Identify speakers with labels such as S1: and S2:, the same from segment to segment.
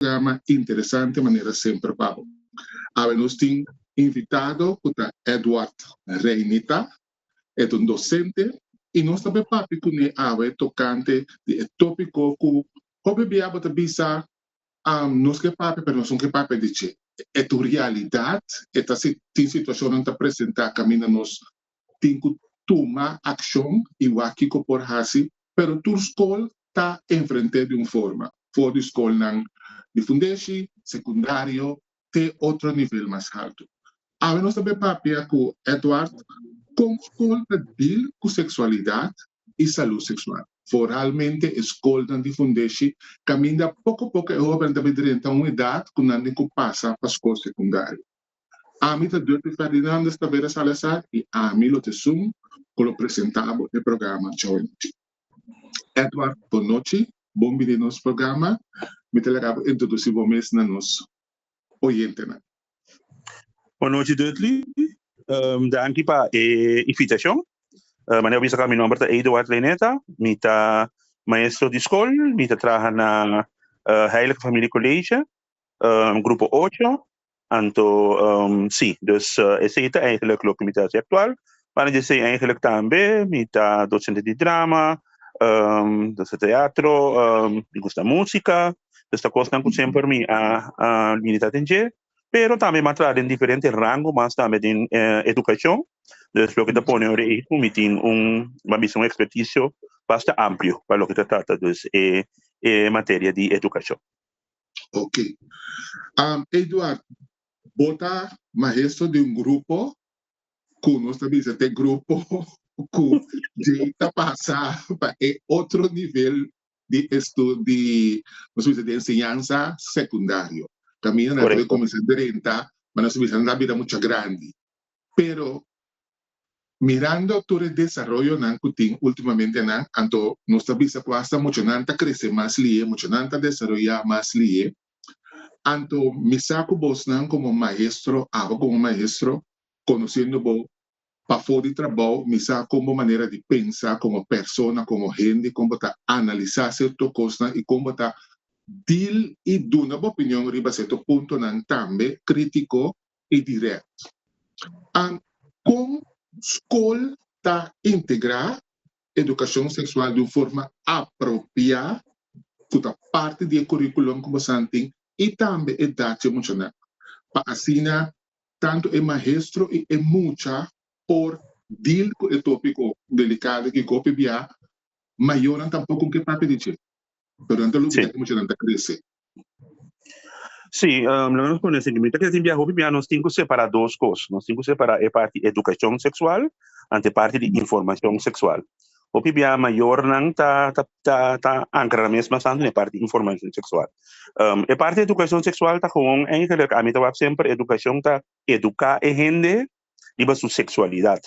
S1: programa interesante manera semper pa bo. Awe nos tin invitado ku ta Edward Reinita, e ta un dosente i nos ta bai papia kuné awe tokante di e tópiko ku hopi bia bo ta bisa nos ke papia pero nos no ke papia di dje. E ta un realidat, e ta tin situashonnan ta presentá kaminda nos tin ku tuma akshon i wak kiko por hasi, pero tur skol ta enfrent'é di un forma, for di skolnan di fundeshi, sekundario te otro nivel mas haltu. Awe nos ta bai papia ku Edward kon skol ta deal ku seksualidat i salú seksual, foralmente e skolnan di fundeshi kaminda poko poko e hóbennan ta bai drenta un edat ku nan tin ku pasa pa skol sekundario. Ami ta Dirty Ferdinandus Tavera Salazar i ami lo ta esun ku lo presentá bo e programa djawe nochi. Edward, bon nochi, bon bini nos programa. Mi ta laga bo introdusí bo mes na nos oyentenan.
S2: Bon nochi Dudley, danki pa e invitashon. Manera bo bisa mi nomber ta Eduard Reineta, mi ta maestro di skol, mi ta traha na Heilige Familie College, grupo ocho. Anto si, dus esei ta eigenlijk loke mi ta hasi aktual. Banda di esei eigenlijk tambe mi ta docente di drama, docente teatro, mi gusta músika. Dus ta kosnan ku semper mi a milita den dje. Pero tambe mi a traha den diferente rango mas tambe den edukashon. Dus loke ta pone ora ei ku mi tin un, mi a bisa un ekspertisio basta amplio pa loke ta trata dus e materia di edukashon.
S1: Ok. Eduard, bo ta maestro di un grupo ku nos ta bisa ta e grupo ku djei ta pasa pa e otro nivel di estu di nos ta bisa di enseñansa sekundario. Kaminda nan ta bai kuminsá drenta, ma nos ta bisa nan ta bira mucha grandi. Pero mirando tur e desaroyonan ku tin ultimamentenan, anto nos ta bisa ku asta muchanan ta krese mas lihe, muchanan ta desaroyá mas lihe. Anto mi sa ku bosnan komo maestro, abo komo maestro, konosiendo bo pafó di trabou, mi sa kon bo manera di pensa komo persona, komo hende, kon bo ta analisá sierto kosnan i kon bo ta deal i duna bo opinion riba sierto puntonan tambe krítiko i dirèkt. An kon skol ta integrá edukashon seksual di un forma apropiá ku ta parti di e kurikulum ku bosan tin i tambe e dat dje muchanan pa asina tantu e maestro i e mucha por deal ku e tópiko delikado ki hopi bia mayornan tampoko ke papia di dje pero nan ta lubidá ku muchanan ta krese.
S2: Sí, lo nos pone así, mi ta kere tin bia hopi bia nos tin ku separá dos kos. Nos tin ku separá e parti edukashon seksual ante e parti di informashon seksual. Hopi bia mayornan ta ta ta ta ankra nan mes mas tantu na e parti informashon seksual. E parti edukashon seksual ta gewoon eigenlijk ami ta wak semper edukashon ta eduká e hende riba su seksualidat.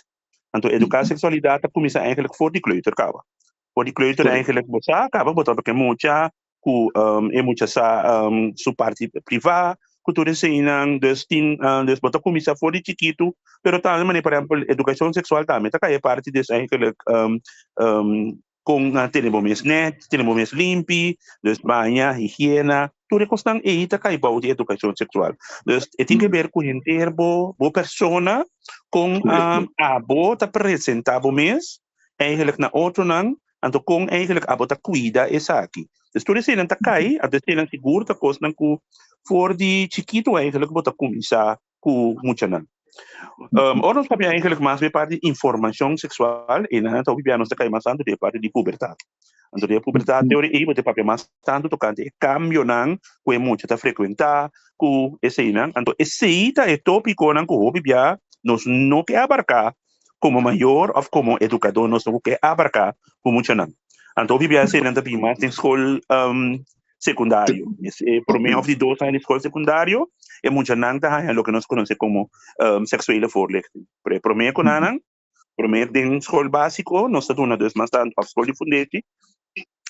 S2: Anto eduká seksualidat ta kuminsá eigenlijk for di kleuter kaba. For di kleuter eigenlijk bo sa kaba bo ta toka e mucha ku e mucha sa su parti privá ku tur eseinan. Dus tin dus bo ta kuminsá for di chikitu pero tambe manera por ehèmpel edukashon seksual tambe ta kai e parti dus eigenlijk kon nan tene bo mes nèt, tene bo mes limpi, dus baña, higiena, tur e kosnan ei ta kai bou di edukashon seksual. Dus e tin ke ber ku henter bo bo persona kon abo ta presentá bo mes eigenlijk na otronan, anto kon eigenlijk abo ta kuida esaki. Dus tur eseinan ta kai, anto eseinan sigur ta kosnan ku for di chikitu eigenlijk bo ta kuminsá ku muchanan. Ora nos papia eigenlijk mas di e parti di informashon seksual, einan ta hopi bia nos ta kai mas tantu di e parti di pubertat. Anto di e pubertat te ora ei bo ta papia mas tantu tokante e kambionan ku e mucha ta frekuentá, ku eseinan. Anto esei ta e topikonan ku hopi bia nos no ke abarká komo mayor òf komo edukadó nos no ke abarká ku muchanan. Anto hopi bia eseinan ta bin mas den skol sekundario. E promé òf di dos aña di skol sekundario e muchanan ta haña loke nos konosé komo seksuele voorlichting. Pero e promé ku nan, promé den skol básiko nos ta duna dus mas tantu òf skol di fundeshi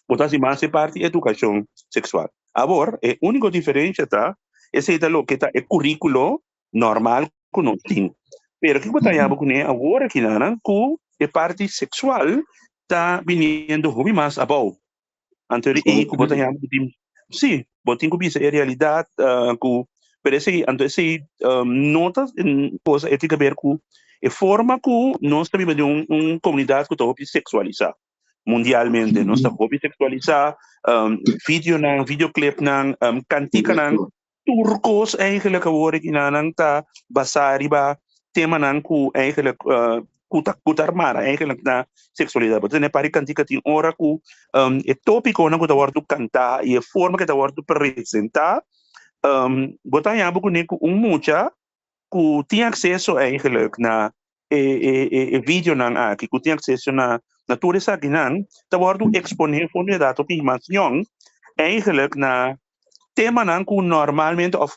S2: bo ta hasi mas e parti edukashon seksual. Awor e úniko diferensha ta esei ta loke ta e kuríkulo normal ku nos tin. Pero kiko ta yaba kuné awor akinanan ku e parti seksual ta biniendo hopi mas abou. Anto di ei ku bo ta yama ku tin, sí, Bo tin ku bisa e realidat ku pero esei anto esei no ta cosa e tin kaber ku e forma ku nos ta biba den un un komunidat ku ta hopi seksualisá mundialmente. Nos ta hopi seksualisá, videonan, videoclipnan, kantikanan, tur kos eigenlijk awor aki nan ta basá riba temanan ku eigenlijk ku ta ku ta mara eigenlijk na seksualidat. Bo ta tene par di kantika tin ora ku e topikonan ku ta wòrdu kantá i e forma ku ta wòrdu presentá, bo ta haña bo kuné ku un mucha ku tin akseso eigenlijk na e e e e videonan aki, ku tin akseso na na tur esakinan, ta wòrdu eksponé for di edat hopi mas yòn eigenlijk na temanan ku normalmente òf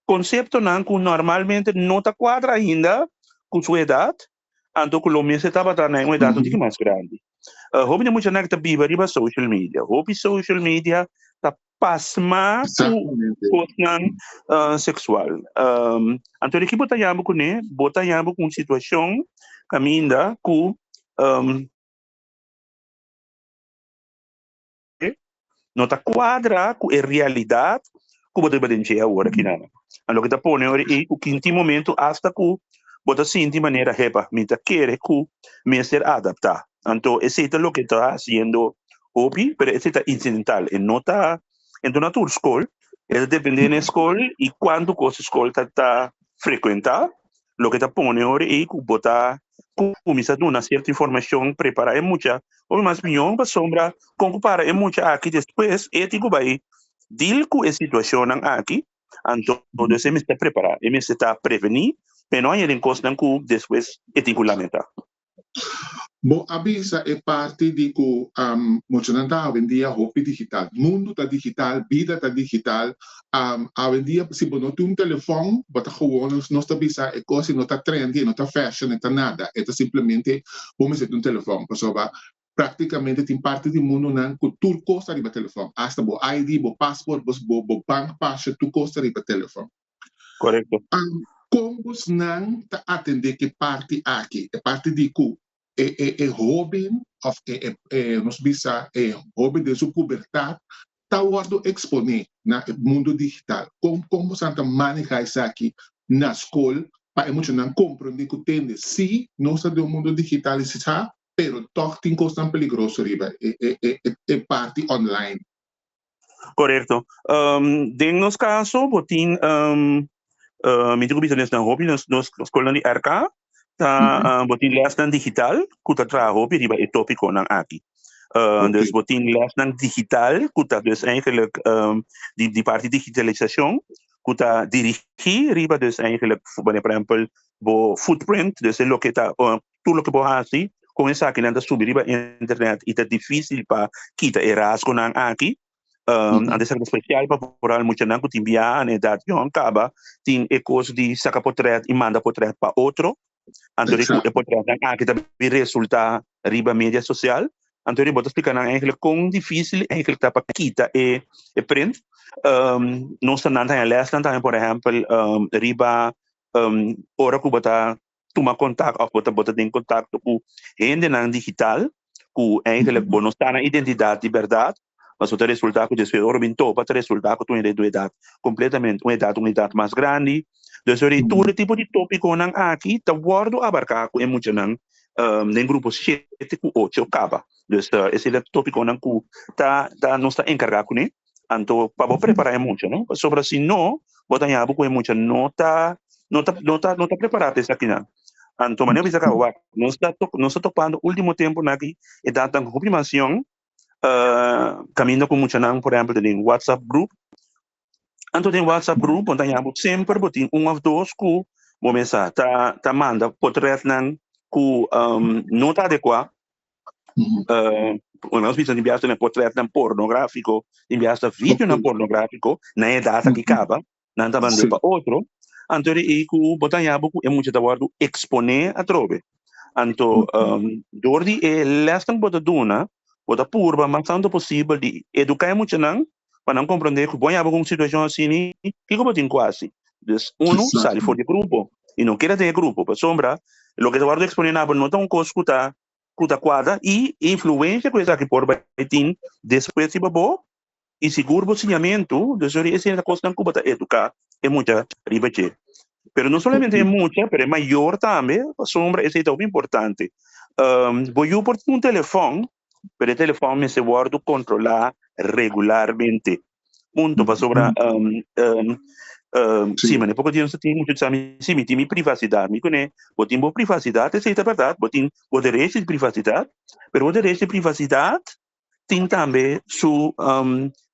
S2: konseptonan ku normalmente no ta kuadra ainda ku su edat, anto ku lo mester tabata na un edat un tiki mas grandi. Hopi di muchanan ta biba riba social media. Hopi social media ta pasma ku kosnan seksual. Anto di ki bo ta yama kuné? Bo ta yama ku un situashon kaminda ku no ta kuadra ku e realidat ku bo ta biba den dje awor aki nan. Loke ta pone ora ei ku kinti momento asta ku bo ta sinti manera hepa mi ta kere ku mester adaptá. Anto esei ta loke ta hasiendo hopi, pero esei ta incidental, e no ta ento na tur skol, e ta depende na e skol i kuantu kos e skol ta ta frekuentá. Loke ta pone ora ei ku bo ta kuminsá duna sierto informashon, prepará e mucha hopi mas mihó pasobra kon ku para e mucha aki despues e tin ku bai deal ku e situashonnan aki, anto dus e mester prepará, e mester ta prevení pa e no haña den kosnan ku despues e tin ku lamentá.
S1: Bo a bisa e parti di ku muchanan ta awendia hopi digital. Mundu ta digital, bida ta digital. Awendia si bo no tin un telefòn, bo ta gewoon, nos ta bisa e kos no ta trendy, e no ta fashion, e ta nada. E ta simplemente bo mester tin un telefòn pasobra praktikamente tin parti di mundunan ku tur kos ta riba telefòn. Asta bo ID, bo paspoort, bo bankpasje, tur kos ta riba telefòn.
S2: Korekto.
S1: Kon bosnan ta atendé ku e parti aki, e parti di ku e e e hóben òf e e e nos bisa e hóben den su pubertat ta wòrdu eksponé na e mundu digital? Kon kon bosnan ta manehá esaki na skol pa e muchanan komprondé ku tende sí nos ta den un mundu digitalisá pero tòg tin kosnan peligroso riba e e e e parti online?
S2: Korekto. Den nos kaso bo tin mi tin ku bisa nesnan hopi nos nos skolnan di RK ta bo tin lèsnan digital ku ta traha hopi riba e topikonan aki. Dus bo tin lèsnan digital ku ta dus eigenlijk di di parti digitalisashon ku ta dirigí riba dus eigenlijk por ehèmpel bo footprint dus e loke ta Tur loke bo hasi kon esakinan ta subi riba internet i ta difísil pa kita e rasgonan aki. Antes esaki ta spesial pa foral muchanan ku tin biaha na edat yòn kaba tin e kos di saka potrèt i manda potrèt pa otro. Anto di ku e potrètnan aki ta bin resultá riba media sosial. Anto di bo ta splika nan eigenlijk kon difísil eigenlijk ta pa kita e print. Nos ta nan ta haña lèsnan tambe por ehèmpel riba ora ku bo ta tuma kontakto òf bo ta bo ta den kontakto ku hendenan digital ku eigenlijk bo no sa nan identidat di bèrdat, pasobra ta resultá ku despues ora bin topa ta resultá ku ta un hende di un edat kompletamente un edat un edat mas grandi. Dus ora tur e tipo di topikonan aki ta wòrdu abarká ku e muchanan den grupo shete ku ocho kaba. Dus esei ta topikonan ku ta ta nos ta enkargá kuné. Anto pa bo prepará e mucha, no? Pasobra si no, bo ta haña bo ku e mucha no ta no ta no ta no ta prepará pa esakinan. Anto manera bo bisa kaba, wak, nos ta nos ta topando último temponan aki edatnan hopi mas yòn, kaminda ku muchanan por ehèmpel ta den WhatsApp group. Anto den WhatsApp group bo ta haña bo semper bo tin un òf dos ku bo mester ta ta manda potrètnan ku no ta adekuá. Nos bisa tin biaha portretnan pornográfiko, tin biaha hasta videonan pornográfiko na e edat aki kaba, nan ta mand'é pa otro, anto di ei ku bo ta haña bo ku e mucha ta wòrdu eksponé atrobe. Anto dor di e lèsnan ku bo ta duna, bo ta purba mas tantu posibel di eduká e muchanan pa nan komprondé ku bo haña bo ku un situashon asina, kiko bo tin ku hasi? Dus unu, sali for di e grupo i no keda den e grupo, pasobra loke ta wòrdu eksponé na bo no ta un kos ku ta ku ta kuadra i influensia ku esaki por bai tin despues riba bo. I sigur bo siñamentu, dus ori esei ta kosnan ku bo ta eduká e mucha riba dje. Pero no solamente e mucha, pero e mayor tambe, pasobra esei ta hopi importante. Bo yu por tin un telefòn, pero e telefòn mester wòrdu kontrolá regularmente. Punto, pasobra si, manera poko dia nos ta tin mucha sa mi, si mi tin mi privasidat, mi kuné bo tin bo privasidat, esei ta bèrdat, bo tin bo derecho di privasidat, pero bo derecho di privasidat tin tambe su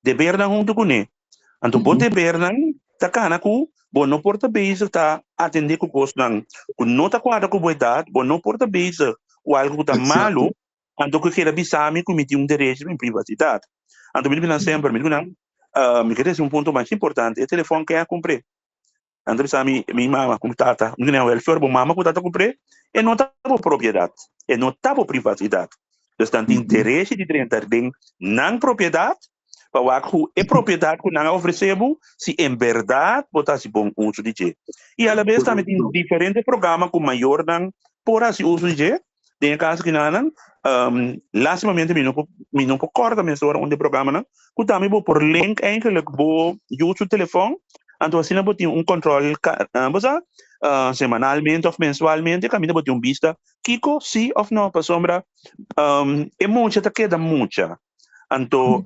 S2: debernan huntu kuné. Anto bo debernan ta kana ku bo no por ta bezig ta atendé ku kosnan ku no ta kuadra ku bo edat, bo no por ta bezig ku algu ku ta malu, anto ku keda bisa mi ku mi tin un derecho di mi privasidat. Anto mi di nan semper, mi di ku nan, mi ke trese un punto mas importante, e telefòn ken a kumpr'é? Nan ta bisa mi, mi mama ku mi tata, mi di nan, wel, bo mama ku tata kumpr'é, e no ta bo propiedat, e no ta bo privasidat. Dus nan tin derecho di drenta den nan propiedat pa wak ku e propiedat ku nan a ofresé bo, si en bèrdat bo ta hasi bon uso di dje. I alabes tambe tin diferente programa ku mayornan por hasi uso di dje. Den e kaso kinanan, lastimamente mi no por, mi no por kòrda mesora un di e programanan, ku tambe bo por link eigenlijk bo yu su telefòn, anto asina bo tin un kòntròl bo sa, semanalmente òf mensualmente kaminda bo tin un bista kiko si òf no, pasobra e mucha ta keda mucha, anto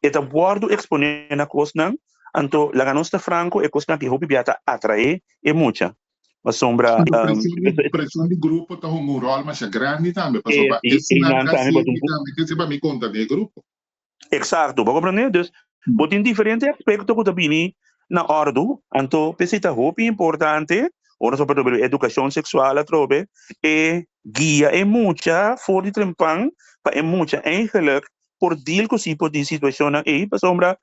S2: e ta wòrdu eksponé na kosnan, anto laga nos ta franko e kosnan aki hopi bia ta atraé e mucha. Pasobra
S1: Preshon di grupo ta hunga un ròl masha grandi tambe, pasobra esnan ta hasi mi tambe ke pa mi konta den e grupo.
S2: Eksakto, bo komprendé? Dus bo tin diferente aspekto ku ta bini na òrdu, anto p'esei ta hopi importante ora nos a papia di edukashon seksual atrobe e guia e mucha for di trempan pa e mucha eigenlik por deal ku si por di situashonnan ei pasobra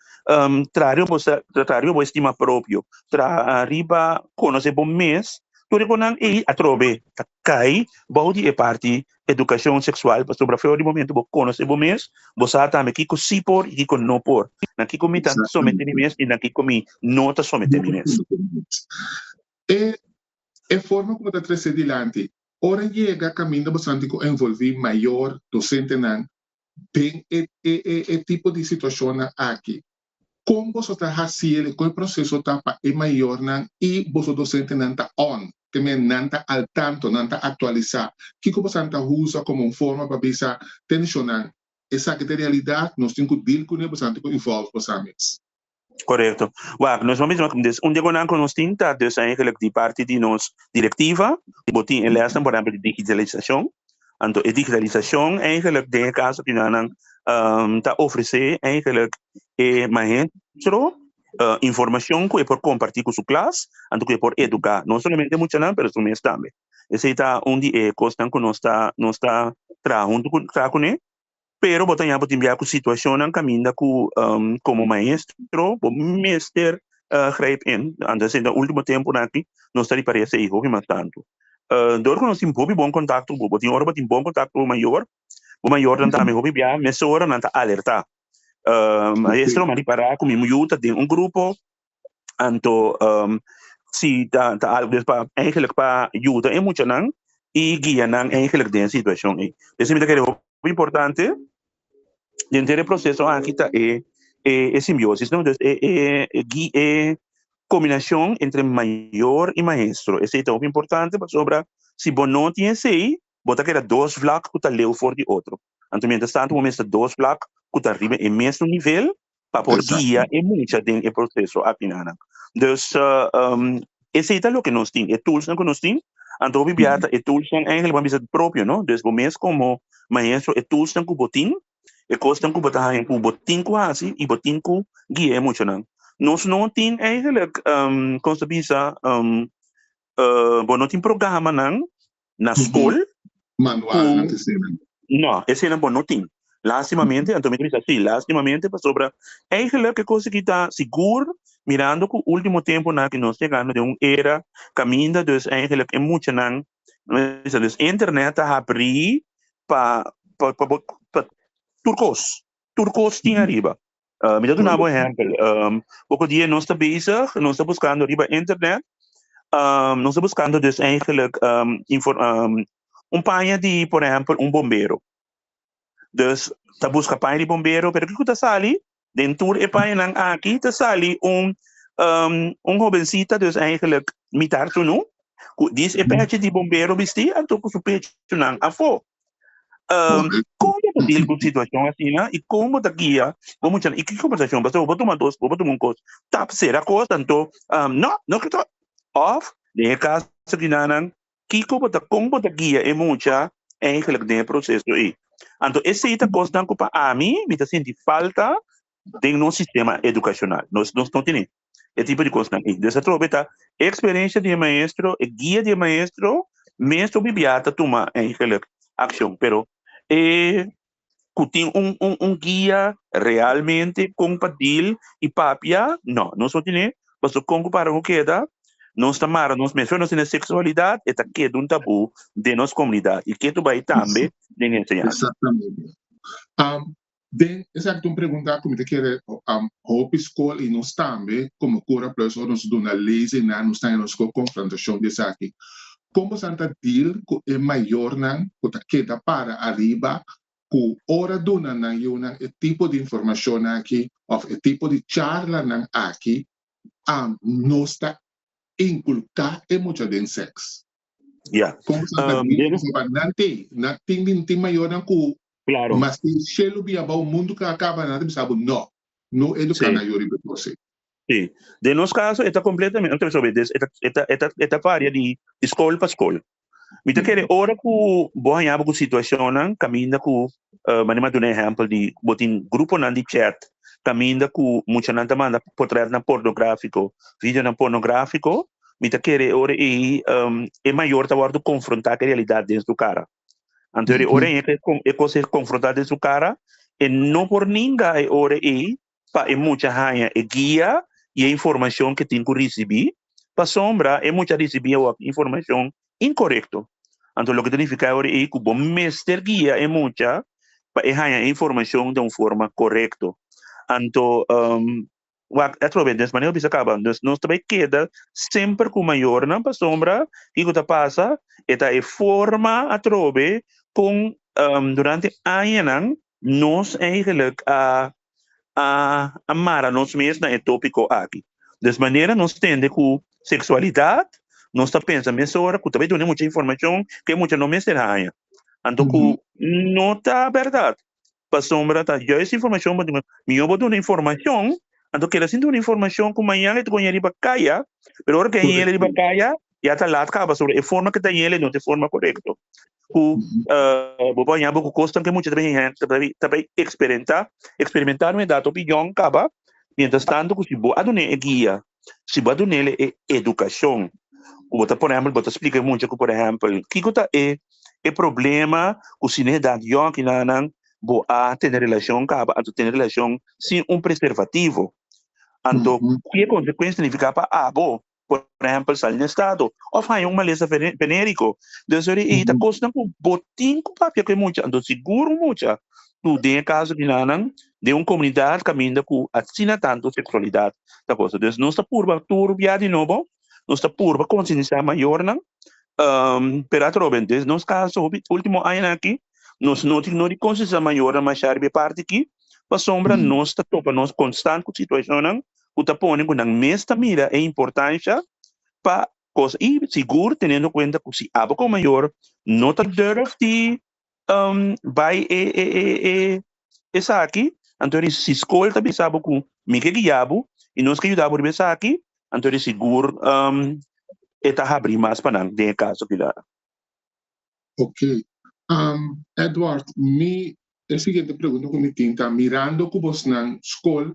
S2: traha riba bo traha riba bo estima propio, traha riba konosé bo mes, tur e konan ei atrobe ta kai bou di e parti edukashon seksual pasobra for di momento bo konosé bo mes bo sa tambe kiko si por i kiko no por, na kiko mi ta someté mi mes i na kiko mi no ta someté mi mes.
S1: E forma ku bo ta trese dilanti ora yega kaminda bo santi ku envolví mayor, dosentenan den e e tipo di situacionnan aki, con boso ta haciel y con e proceso ta pa e mayornan y boso docentenan ta on, te men nan ta al tanto, nan ta actualisa? Kico boso ta usa como un forma pa bisa tensionnan, esaki ta e realidad, nos tin cu deal cune, boso tin cu involve boso mes?
S2: Correcto. Wak, nos no mismo, dus un diagonal cu nos tin ta dus eigenlijk di parti di nos directiva, bo tin e lesnan por ehempel di digitalisacion, anto e digitalisacion eigenlijk den e caso aki nan ta ofrece eigenlijk e maestro informacion cu e por comparti cu su klas, anto cu e por educa no solamente e muchanan pero su mes tambe. Esey ta un di e cosnan cu nos ta nos ta traha hunto cu traha cune. Pero bo ta ña bo tin bia ku situashonnan kaminda ku komo maestro bo mester grijp in. Anto esei na ultimo tempunan aki nos ta ripará esei hopi mas tantu. Dor ku nos tin hopi bon kontakto ku bo, bo tin ora bo tin bon kontakto ku bo mayor, bo mayornan tambe hopi bia mesora nan ta alertá. Maestro mi a ripará ku mi yu ta den un grupo Anto si ta ta algo pa eigenlijk pa yuda e muchanan y guia nan eigenlijk den e situacion ey. Esey mi ta kere hopi importante den henter e proceso aki ta e e simbiosis no, dus e e e combinacion entre mayor y maestro. Esey ta hopi importante pasobra si bo no tin esey bo ta keda dos vlak ku ta leu for di otro. Anto mientras tanto bo mester dos vlak ku ta riba e mesun nivel pa por guia e mucha den e proceso aki nan. Dus esei ta loke nos tin, e toolsnan ku nos tin. Anto hopi bia ta e toolsnan eigenlijk bo a bisa propio no, dus bo mes komo maestro e toolsnan ku bo tin, e kosnan ku bo ta haña ku bo tin ku hasi i bo tin ku guia e muchanan. Nos no tin eigenlijk, kon sa bisa, bo no tin programanan na skol.
S1: Manual nan ta esei nan.
S2: No, esei nan bo no tin. Lastimamente, anto mi ta bisa si, lastimamente pasobra eigenlijk e kos aki ta sigur mirando ku ultimo temponan ku nos yegando den un era kaminda dus eigenlijk e muchanan bisa dus internet ta habri pa pa pa bo pa tur kos, tur kos tin ariba. Mi ta duna bo ehèmpel, poko dia nos ta bezig, nos ta buskando riba internet, nos ta buskando dus eigenlijk un paña di por ehèmpel un bombero. Dus ta buska paña di bombero, pero kiko ta sali? Den tur e pañanan aki ta sali un un hobencita, dus eigenlijk mitar sunu, ku dis e pechi di bombero bisti anto ku su pechunan afó. Kon bo ta deal ku situashon asina i kon bo ta guia bo muchanan i ki kombersashon? Pasobra bo tuma dos, bo tuma un kos tap sera kos anto no, no ke òf den e kaso kinanan kiko bo ta kon bo ta guia e mucha eigenlijk den e proseso ei. Anto esei ta kosnan ku pa ami mi ta sinti falta den nos sistema edukashonal. Nos nos no tene e tipo di kosnan ei. Dus atrobe ta e eksperensia di e maestro, e guia di e maestro mes hopi bia ta tuma eigenlijk akshon. Pero e ku tin un un un guia realmente kon pa deal i papia, no, nos no tene, pasobra kon ku para ku keda nos ta mara nos mes, nos tene seksualidat e ta keda un tabú den nos komunidat i ke tu bai tambe den enseñansa.
S1: Exactamente. Den esaki ta un pregunta ku mi ta kere hopi skol i nos tambe komo Cura Plus ora nos duna lezingnan nos ta haña nos ku konfrontashon di esaki. Kon boso ta deal ku e mayornan ku ta keda para ariba ku ora duna nan yunan e tipo di informashonnan aki òf e tipo di charlanan aki nos ta inkulká e mucha den sèks? Kon boso ta deal ku pasobra nan te nan tin tin mayornan ku maske shelu bin abou mundu ka a kaba nan ta bisa bo no, no eduká nan yu riba e kos ei.
S2: Sí. Den nos caso e ta completamente, no ta bisa obedece, e ta, e ta, e ta, e ta varia di, di school pa school. Mi ta kere ora ku bo haña bo ku situacionnan kaminda ku, uh, manera mi a duna ehempel di bo tin gruponan di chat kaminda ku muchanan ta manda portretnan pornográfico, videonan pornográfico, mi ta kere ora ei um, e mayor ta wòrdu konfrontá ku e realidat den su kara. Anto e ora ei e kos e konfrontá den su kara, e no por ninga e ora ei pa e mucha haña e guia i e informashon ke tin ku risibí, pasobra e mucha risibí awor informashon inkorekto. Anto loke ta nifiká awor ei ku bo mester guia e mucha pa e haña e informashon den un forma korekto. Anto wak atrobe des manera bisa kaba, dus nos ta bai keda semper ku mayornan pasobra kiko ta pasa e ta e forma atrobe kon durante añanan nos eigenlijk a a a mara nos mes na e tópiko aki. Des manera nos tende ku seksualidat, nos ta pensa mesora ku ta bai duna mucha informashon ku e mucha no mester haña. Anto ku no ta bèrdat, pasobra ta juist informashon bo duna. Mihó bo duna informashon, anto keda sin duna informashon ku mañana e ta koñe riba kaya, pero ora ku e hañ'el riba kaya, ya ta laat kaba sobre e forma ku ta hañ'el no ta e forma korekto. Ku bo por haña bo ku kosnan ku e mucha ta bai haña, ta bai eksperimenta, eksperimentá na un edat hopi yòn kaba, mientras tanto ku si bo a dun'é e guia, si bo a dun'é e edukashon, ku bo ta por ehèmpel bo ta splika e mucha ku por ehèmpel kiko ta e e problema ku si na edat yòn kinanan bo a tene relashon kaba anto tene relashon sin un preservativo, anto ki e konsekuensia signifiká pa abo? Por ehempel sali na estado of haña un malesa venérico. Dus ora ei ta kosnan ku bo tin ku papia ku e mucha. Anto sigur un mucha ku den e kaso di nannan den un komunidat kaminda ku asina tantu seksualidat ta kosa. Dus nos ta purba tur bia di nobo, nos ta purba konsientisá mayornan, pero atrobe den nos kaso hopi ultimo añanan aki nos no tin no di konsientisá mayornan masha riba e parti aki pasobra nos ta topa nos konstant ku situashonnan ku ta pone ku nan mes ta mira e importansha pa kos i sigur teniendo kuenta ku si abo komo mayor no ta durf di bai e e e e esaki anto di si skol ta bisa bo ku mi ke guia bo i nos ke yuda bo riba esaki anto di sigur e ta habri mas pa nan den e kaso kila.
S1: Ok. Edward, mi e siguiente pregunta ku mi tin ta mirando ku bosnan skol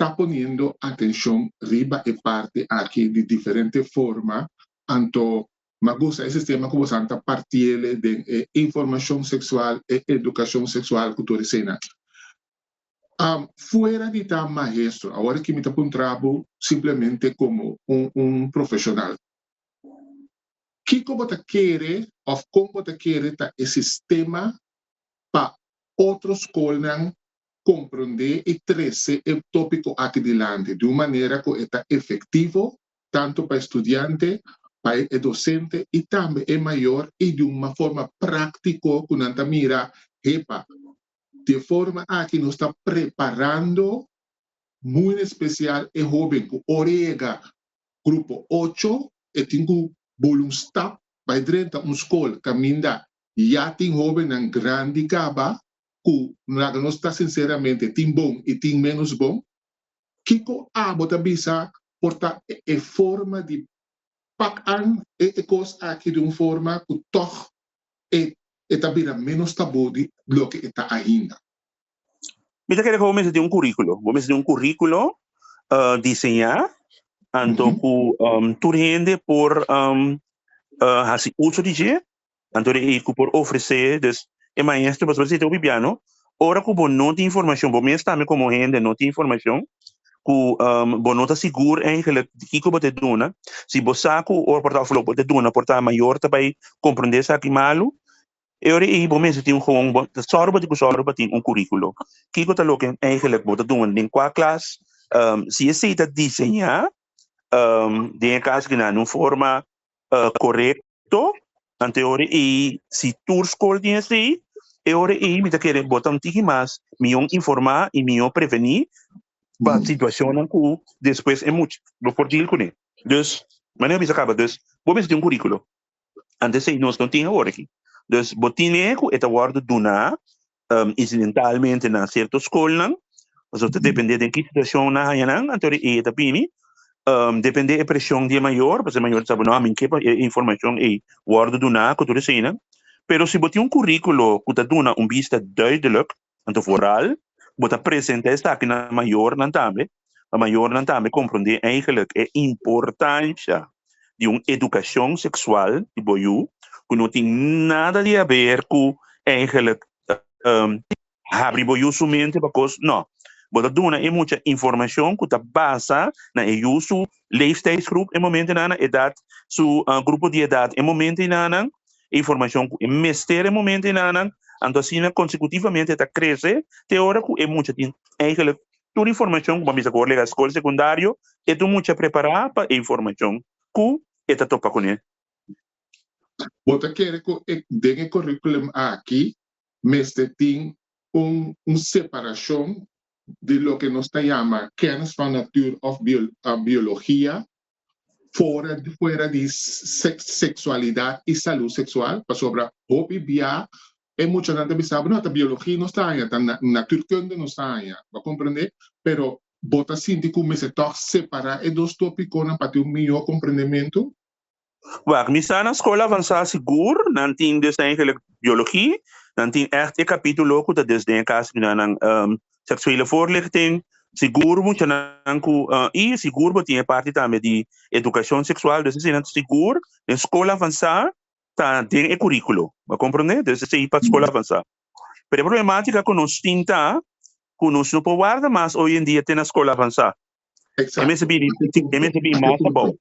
S1: ta poniendo atencion riba e parti aki di diferente forma, anto m'a gusta e sistema cu bosan ta partiele den e informacion sexual, e educacion sexual cu tur eseinan. Fuera di ta maestro, awor aki mi ta puntra bo simplemente como un profesional, kico bo ta kere of con bo ta kere ta e sistema pa otro scolnan komprondé i trese e tópiko aki dilanti di un manera ku e ta efektivo tantu pa e studiante, pa e dosente i tambe e mayor i di un forma práktiko ku nan ta mira, Hepa, di e forma aki nos ta preparando. Muy en espesial e hóben ku ora e yega grupo ocho e tin ku bula un stap bai drenta un skol kaminda ya tin hóbennan grandi kaba ku laga nos ta sinseramente tin bon i tin ménos bon. Kiko abo ta bisa por ta e forma di pak an e kos aki di un forma ku tòg e e ta bira ménos tabú di loke e ta ainda?
S2: Mi ta kere ku bo mester tin un kuríkulo. Bo mester tin un kuríkulo diseñá anto ku tur hende por hasi uso di dje, anto di ku por ofresé. Dus e maestro pasobra si ta hopi biano, ora ku bo no tin informashon, bo mes tambe komo hende no tin informashon, ku bo no ta sigur eigenlijk di kiko bo ta duna. Si bo sa ku ora por ta aflop bo ta duna por ta mayor ta bai komprondé esaki malu. E ora ei bo mester tin un gewoon, bo ta sòru bo tin ku sòru pa tin un kuríkulo. Kiko ta loke eigenlijk bo ta duna den kua klas? Si esei ta diseñá den e kas kinan un forma korekto, anto e ora ei si tur skol tin esei, e ora ei mi ta kere bo ta un tiki mas mihó informá i mihó prevení pa situashonnan ku despues e mucha lo por deal kuné. Dus, manera mi bisa kaba, dus bo mester tin un kuríkulo. Antes ei nos no tin awor aki. Dus bo tine ku e ta wòrdu duná incidentalmente na sierto skolnan, pasobra ta dependé den ki situashon nan haña nan, anto di ei e ta bini. Dependé e preshon di e mayor, pasobra e mayor ta sa, no, ami ke pa e informashon ei wòrdu duná ku tur eseinan. Pero si bo tin un kuríkulo ku ta duna un bista duidelijk, anto vooral bo ta presentá esaki na mayornan tambe, pa mayornan tambe komprondé eigenlijk e importansha di un edukashon seksual di bo yu, ku no tin nada di haber ku eigenlijk habri bo yu su mente pa kos, no. Bo ta duna e mucha informashon ku ta basa na e yu su leeftijdsgroep e momentonan, na edat, su grupo di edat e momentonan, e informashon ku e mester e momentonan, anto asina konsekutivamente e ta krese te ora ku e mucha tin eigenlijk tur informashon ku bo a bisa ku ora llega skol sekundario e ta un mucha prepará pa e informashon ku e ta topa kuné.
S1: Bo ta kere ku e den e curriculum aki mester tin un un separashon di loke nos ta yama kennis van natuur òf biologia fora fuera di seksualidat i salú seksual pasobra hopi bia e muchanan ta bisa bo no ta biologia nos ta haña ta natuurkunde nos ta haña bo a komprende pero bo ta sinti ku mester tòg separá e dos topikonan pa tin un mihó komprendementu.
S2: Wak, mi sa na skol avansá sigur nan tin dus eigenlijk biologie, nan tin ègt e kapítulo ku ta dus den e kas ku nan seksuele voorlichting, sigur muchanan ku i sigur bo tin e parti tambe di edukashon seksual, dus esei nan sigur den skol avansá ta den e kuríkulo, bo a komprondé? Dus esei pa skol avansá. Pero e problematika ku nos tin ta ku nos no por warda mas oy en dia te na skol avansá. E mester bini, e mester bini mas abou.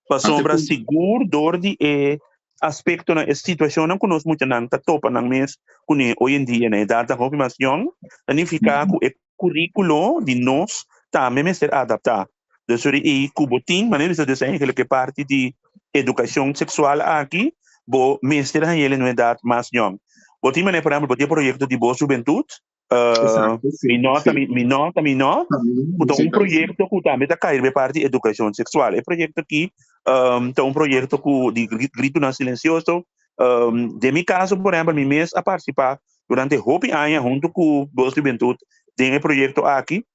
S2: Pasobra sigur dor di e aspektonan, e situashonnan ku nos muchanan ta topa nan mes kuné oy en dia na edatnan hopi mas yòn, ta nifiká ku e kuríkulo di nos tambe mester adaptá. Dus ora ei ku bo tin, manera bisa dus eigenlijk e parti di edukashon seksual aki, bo mester hañ'el en un edat mas yòn. Bo tin manera, por ehèmpel, bo tin e proyekto di Bo Hubentut, Mi no ta mi no ta mi no ku ta un proyekto ku tambe ta kai riba e parti edukashon seksual. E proyekto aki ta un proyekto ku di gritonan silensioso. Den mi kaso por ehèmpel mi mes a partisipá durante hopi aña huntu ku Bos Hubentut den e proyekto aki.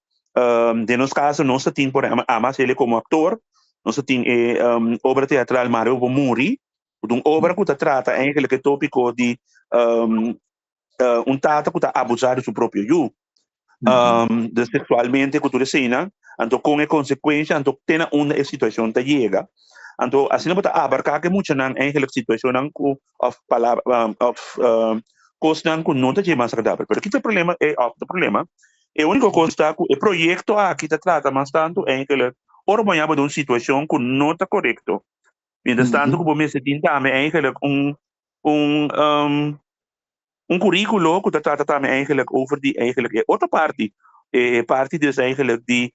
S2: Den nos kaso nos ta tin por ehèmpel Ama Cele komo aktor, nos ta tin e obra teatral Mario bo muri, ku ta un obra ku ta trata eigenlijk e topiko di un tata ku ta abusá di su propio yu. Dus seksualmente ku tur eseinan, anto kon e konsekuensha, anto te na unda e situashon ta yega. Anto asina bo ta abarká ku e muchanan eigenlijk situashonnan ku òf palabra òf kosnan ku no ta dje mas agradabel. Pero kita e problema e òf ta problema, e úniko kos ta ku e proyekto aki ta trata mas tantu eigenlijk ora bo haña bo den un situashon ku no ta korekto. Mientras tanto ku bo mester tin tambe eigenlijk un un un curriculo ku ta trata tambe eigenlijk over di eigenlijk e otro parti, e parti dus eigenlijk di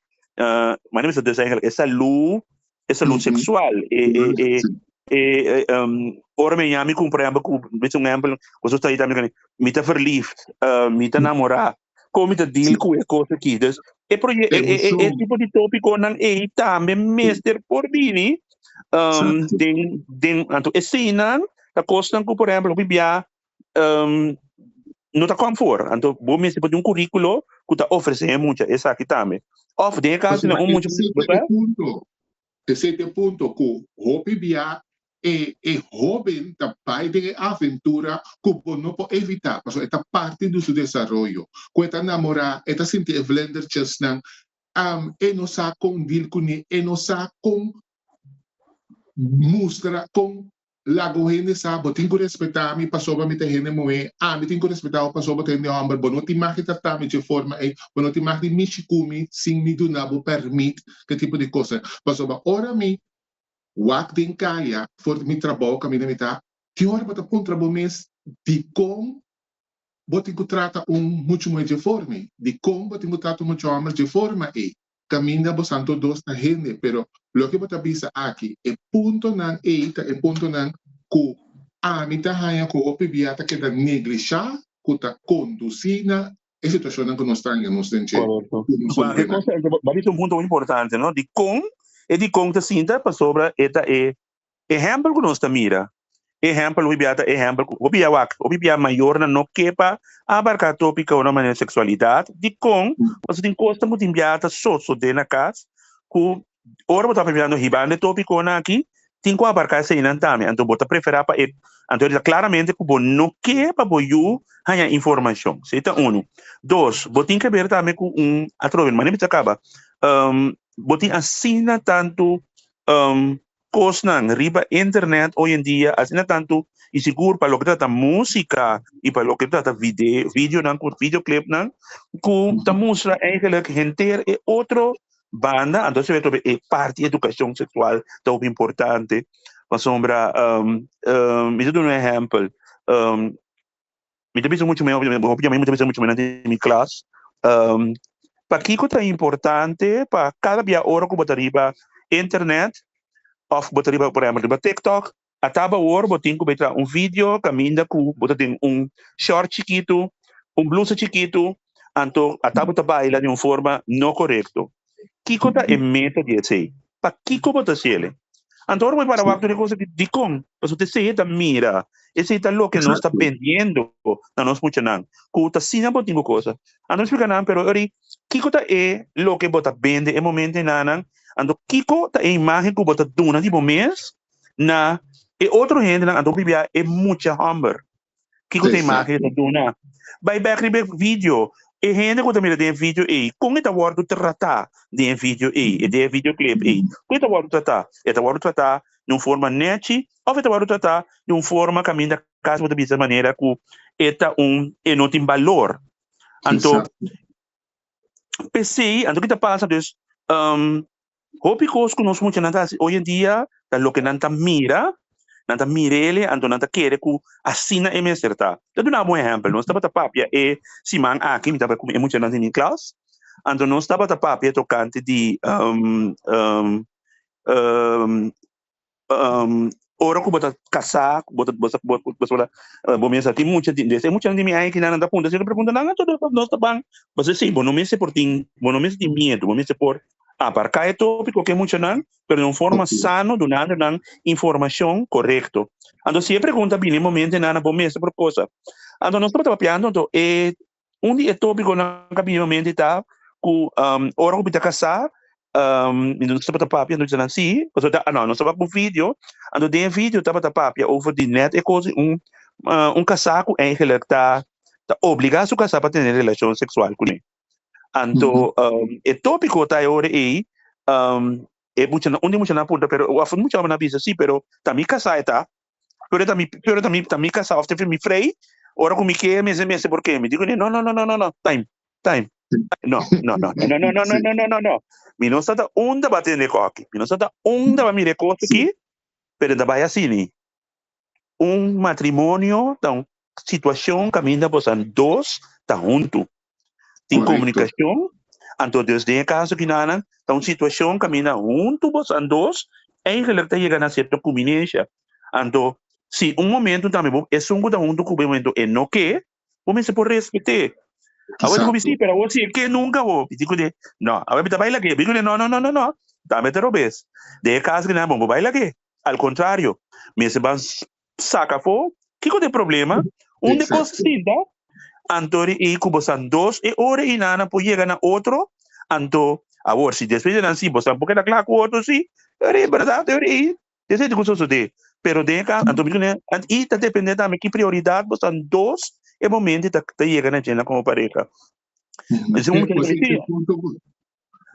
S2: manera mi bisa dus eigenlijk e salú, e salú seksual, e e e ora mi a yami ku por ehempel ku mi un ehempel ku ta mi ta verliefd, mi ta namorá, kon mi ta deal ku e kos aki. Dus. E proye e, e, e, e tipo di tópikonan ei tambe mester por bini den den anto eseinan ta kosnan ku por ehempel hopi bia no ta kom for. Anto bo mester por tin un kuríkulo ku ta ofresé e mucha esaki tambe. Òf den e kaso
S1: un mucha punto. Esei ta e punto ku hopi bia e e hóben ta bai den e aventura ku bo no por evitá, pasobra e ta parti di su desaroyo. Ku e ta namorá, e ta sinti e vlindertjesnan, e no sa kon dil kuné, e no sa kon mustra, kon Laga un hende sa, bo tin ku respetá mi pasobra mi ta hende muhé, ami tin ku respetá bo pasobra bo ta hende hòmber, bo no tin mag di tratá mi dje forma ei, bo no tin mag di mishi ku mi sin mi duna bo pèrmit, ke tipo di kosnan. Pasobra ora mi wak den kaya for di mi trabou kaminda mi ta, tin ora bo ta puntra bo mes dikon bo tin ku trata un muchu muhé dje forma ei, dikon bo tin ku trata un muchu hòmber dje forma ei. Caminda bo santo dos ta hende, pero loke bo ta bisa aki, e puntonan ei ta e puntonan cu ami ta haña cu hopi bia ta keda neglisha, cu ta conduci na e situacionnan cu nos ta haña nos den dje.
S2: Correcto. Bo e cosa, bo a bisa un punto muy importante, no? Dicon e dicon ta sinta? Pasobra e ta e Ehèmpel ku nos ta mira. Ehèmpel hopi bia ta ehèmpel ku hopi bia wak, hopi bia mayornan no ke pa abarká tópiko na manera seksualidat. Dikon? Pasobra tin kosnan ku tin bia ta sosodé na kas ku ora bo ta papia no hibando e tópikonan aki tin ku abarká eseinan tambe. Anto bo ta preferá pa e anto e ta klaramente ku bo no ke pa bo yu haña informashon. Esei ta unu. Dos, bo tin ke ber tambe ku un atrobe manera mi ta kaba bo tin asina tantu Kosnan riba internet hoy en dia asina tantu y sigur pa loke ta trata musica y pa loke ta trata video videonan cu videoclipnan cu ta mustra eigenlijk henter e otro banda anto se ve e parti educacion sexual ta hopi importante pasobra mi ta duna un ehempel mi ta bisa mucho mehor hopi mi ta bisa mucho mehor den mi klas pakiko ta importante pa kada bia ora ku bo ta riba internet òf bo ta riba por ehèmpel riba tiktok a taba awor bo tin ku bai traha un video kaminda ku bo ta den un short chikitu un blusa chikitu anto a ta bo ta baila di un forma no korekto kiko ta e meta di esei Pakiko bo ta hasiel? Anto ora bo para wak tur e cosa di dikon? Pasobra esei e ta mira, esei ta loke nos ta bendiendo na nos muchanan, ku ta asina bo tin ku cosa. Anto mi splika nan, pero ori, kiko ta e loke bo ta bende e momento enanan? Anto kiko ta e imagen ku bo ta duna di bo mes na e otro hendenan? Anto bibia e mucha hòmber. Kiko ta imagen ta duna? Bai bek riba e video. E hende ku ta mira den e video ei, kon e ta wòrdu tratá den e video ei, den e videoclip ei? Kon e ta wòrdu tratá? E ta wòrdu tratá di un forma nèchi òf e ta wòrdu tratá di un forma kaminda kasi bo ta bisa manera ku e ta un, e no tin balor? Anto, p'esei, anto ki ta pasa dus, Hopi kos ku nos muchanan ta hasi hoy en dia ta loke nan ta mira, nan ta mir'el anto nan ta kere ku asina e mester ta. Ta duna bo un ehèmpel, nos tabata papia e siman aki, mi tabata ku e muchanan den mi klas, anto nos tabata papia tokante di ora ku bo ta kasá, bo ta bo ta bo mester tin mucha di e muchanan di mi aña kinan nan ta puntra sierto preguntanan anto nos ta ban pasobra si bo no mester por tin bo no mester tin miedu bo mester por abarká e tópiko ku e muchanan pero den un forma sano dunando nan informashon korekto anto si e pregunta bini e momento nan bo mester por cosa anto nos tabata papiando anto e Un di e tópikonan ku a bini na mente ta ku ora ku mi ta kasá, mi no tabata papia, nos nan sí, pasobra ta, no, nos tabata ku un video, anto den e video tabata papia over di nèt e kos di un un kasá ku eigenlijk ta ta obligá su kasá pa tene relashon seksual kuné. Anto e tópiko ta e ora ei, e muchanan, un di e muchanan a puntra, pero òf un mucha a bisa, sí, pero ta mi kasá e ta, Pero ta mi, pero ta mi, ta mi casá of ta mi frei, ora cu mi ke mester mester por ke. Mi di cune, no, no, no, no, no, no, time, time. No, no, no, no, no, no, no, no, no, no, no. Mi no sa ta unda ba tende koki. Mi no sa ta unda ba mira e cos aki, pero ta bai asini. Un matrimonio ta un situacion caminda bosan dos ta huntu. Tin comunicacion, anto dus den e caso kinanan ta un situacion caminda huntu bosan dos eigenlijk ta yega na cierto cuminencia. Anto si un momento tambe bo esun cu ta huntu cu bo e momento e no ke, bo mester por respete. Awor dico mi sí, pero awor sí, ke nunca wo. Mi dico de, no, awor mi ta baila ke. Mi dico de, no, no, no, no, no. Dame te robes. De e cas ki nan bon bo baila ke. Al contrario, mester ban saca afo kiko ta e problema, unda e cos sinta, anto ri i cu bosan dos e ora i nan por yega na otro, anto awor si despues di nan si bosan por keda cla cu otro si, e ora ei berdad e ora ei esei ta cu sosode, pero den e cas anto mi cu i ta depende tambe ki prioridad bosan dos e momento ta yega na djena como pareha.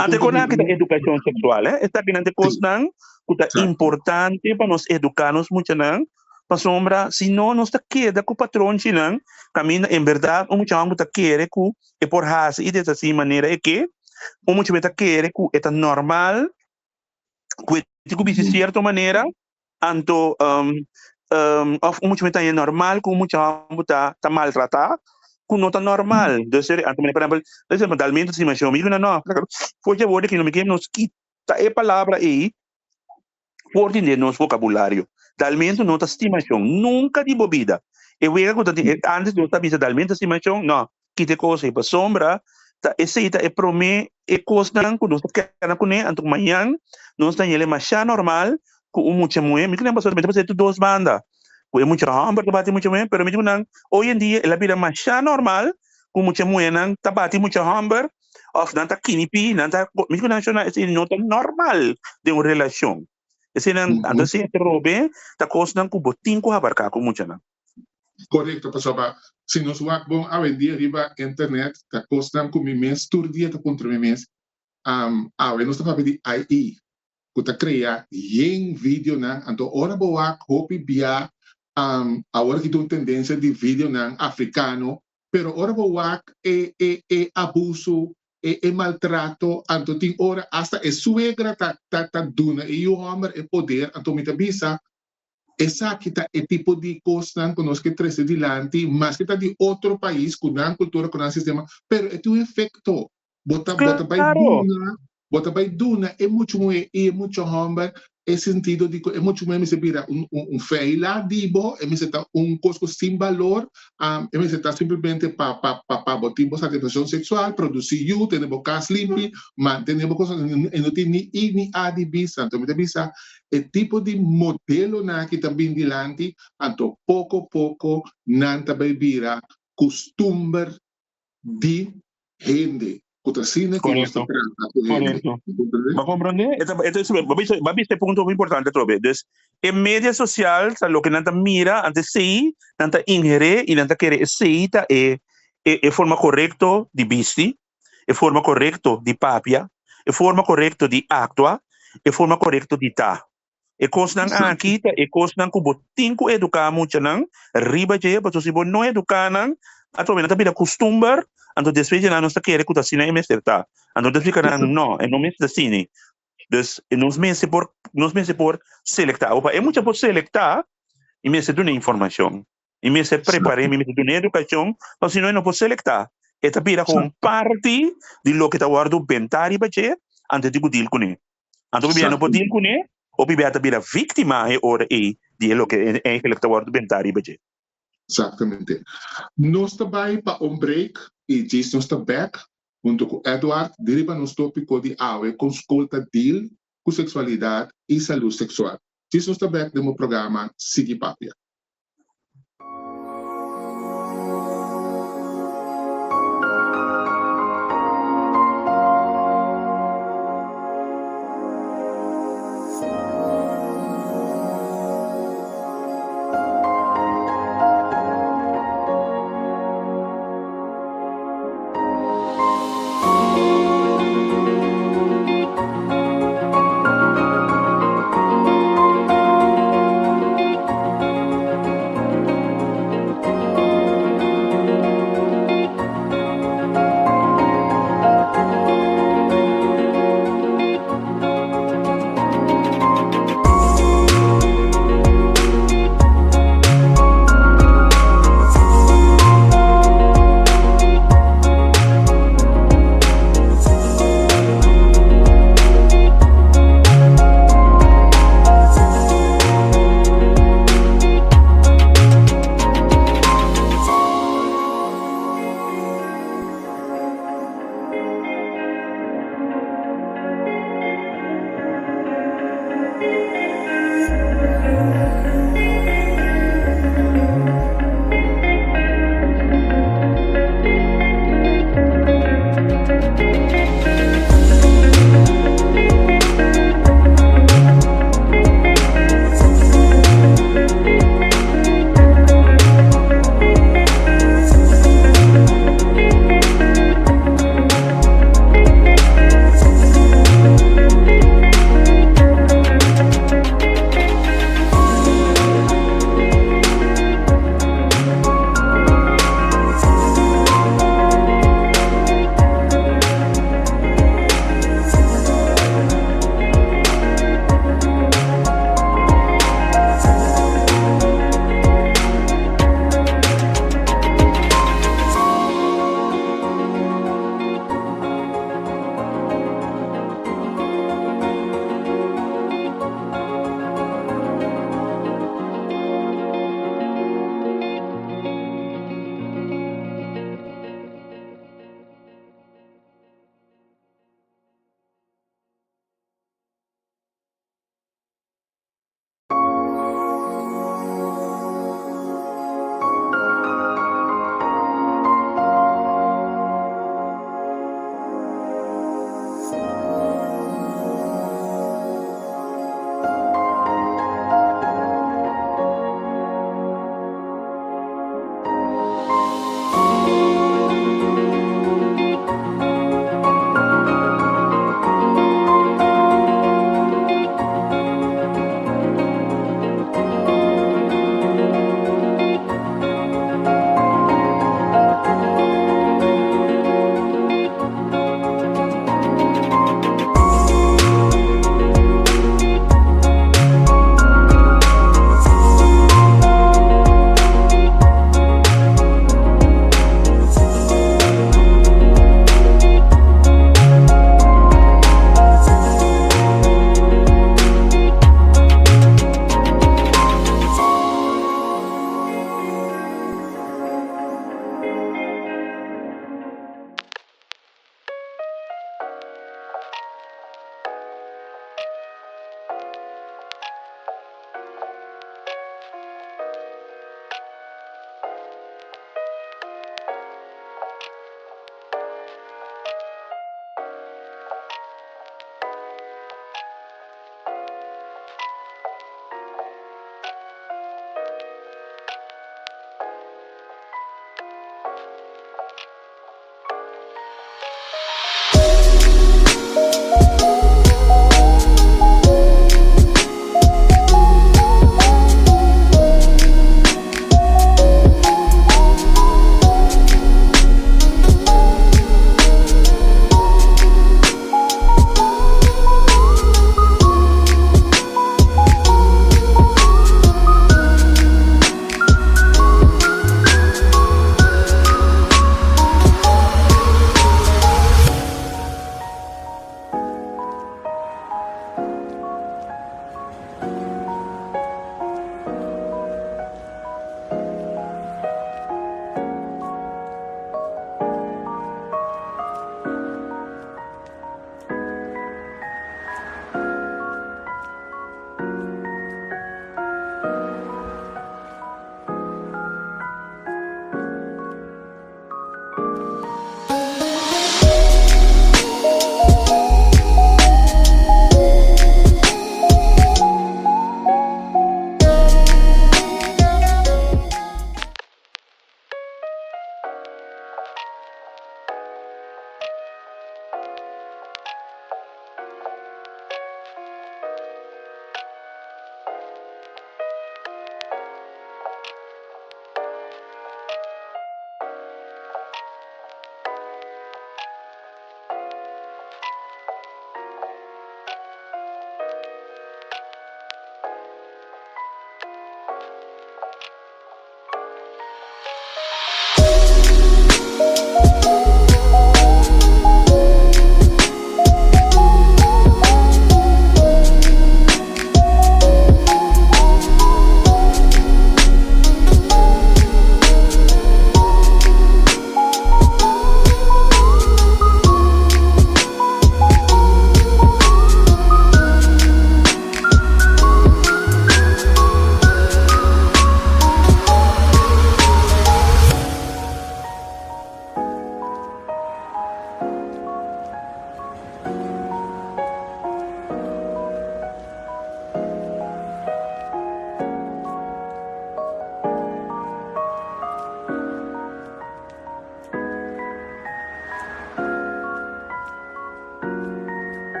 S2: Ante kon aki ta edukashon seksual, eh? Esakinan ta e kosnan ku ta importante pa nos eduká nos muchanan, pasobra si no nos ta keda ku patronchinan kaminda en bèrdat un mucha hòmber ta kere ku e por hasi i deshasí manera e ke, un mucha ta kere ku e ta normal ku e tin ku bisti sierto manera, anto òf un mucha ta haña normal ku un mucha hòmber ta ta maltratá ku no ta normal. Dus anto por ehèmpel dalmentu ta stima mi ku no for dje wòrdu aki no mi ke nos kita e palabra ei for di den nos vokabulario. Dalmentu no ta stimashon nunka di bo bida. E wega ku ta tin antes nos ta bisa dalmentu ta stimashon no kita e kos ei pasobra ta esei ta e promé e kosnan ku nos ta keda kuné anto mañan nos ta yele masha normal ku un mucha muhé mi kende pasobra mi ta pas'é tur dos banda ku e mucha hòmber ta bati mucha muhé pero mi di ku nan oy en dia el a bira masha normal ku mucha muhénan ta bati mucha hòmber òf nan ta kinipi nan ta mi di ku nan shona esei no ta normal den un relashon eseinan anto si atrobe ta kosnan ku bo tin ku abarká ku muchanan.
S1: Korekto, pasobra si nos wak bon awendia riba internet ta kosnan ku mi mes tur dia ta puntra mi mes. Awe nos ta papia di AI ku ta krea yen videonan, anto ora bo wak hopi bia awor aki ta un tendensia di videonan afrikano, pero ora bo wak e e e abuso, e e maltrato, anto tin ora asta e suegra ta ta ta duna e yu hòmber e poder, anto mi ta bisa Esaki ta e tipo di kosnan ku nos ke trese dilanti, maske ta di otro pais ku nan kultura, ku nan sistema, pero e tin un efekto. Bo ta bo ta bai duna, bo ta bai duna e mucha muhé i e mucha hòmber e sentido di ku e mucha muhé mester bira un un feila di bo, e mester ta un kos ku sin balor, e mester ta simplemente pa pa pa pa bo tin bo satisfakshon seksual, produsí yu, tene bo kas limpi, mantene bo kosnan, e no tin ni i ni a di bisa. Anto mi ta bisa E tipo di modelonan aki ta bin dilanti, anto poko poko nan ta bai bira kustumber di hende ku ta asina ku nos ta trata ku hende.
S2: Korekto. Bo komprondé? E ta, e ta, bo bisa, bo bisa e punto hopi importante atrobe. Dus, e media sosial ta loke nan ta mira, anto esei nan ta ingeré i nan ta kere esei ta e, e, e forma korekto di bisti, e forma korekto di papia, e forma korekto di aktua, e forma korekto di ta. E kosnan aki ta e kosnan ku bo tin ku eduká muchanan riba dje, pasobra si bo no eduká nan, atrobe nan ta bira kustumber, anto despues dje nan nos ta kere ku ta asina e mester ta. Anto nos ta splika nan, no, e no mester ta asina. Dus nos mester por, nos mester por selektá. Awor pa e mucha por selektá, e mester duna informashon. Mi mester prepar'é, mi mester dun'é edukashon, pasobra si no e no por selektá. E ta bira komo un parti di loke ta wòrdu bentá riba dje antes di ku dil kuné. Anto ku bia no por dil kuné, hopi bia ta bira víktima e ora ei di e loke eigenlijk ta wòrdu bentá riba dje.
S1: Exactamente. Nos ta bai pa un break i djis nos ta bek hunto ku Edward di riba nos tópiko di awe kon skol ta deal ku seksualidat i salú seksual. Djis nos ta bek den bo programa Sigui Papia.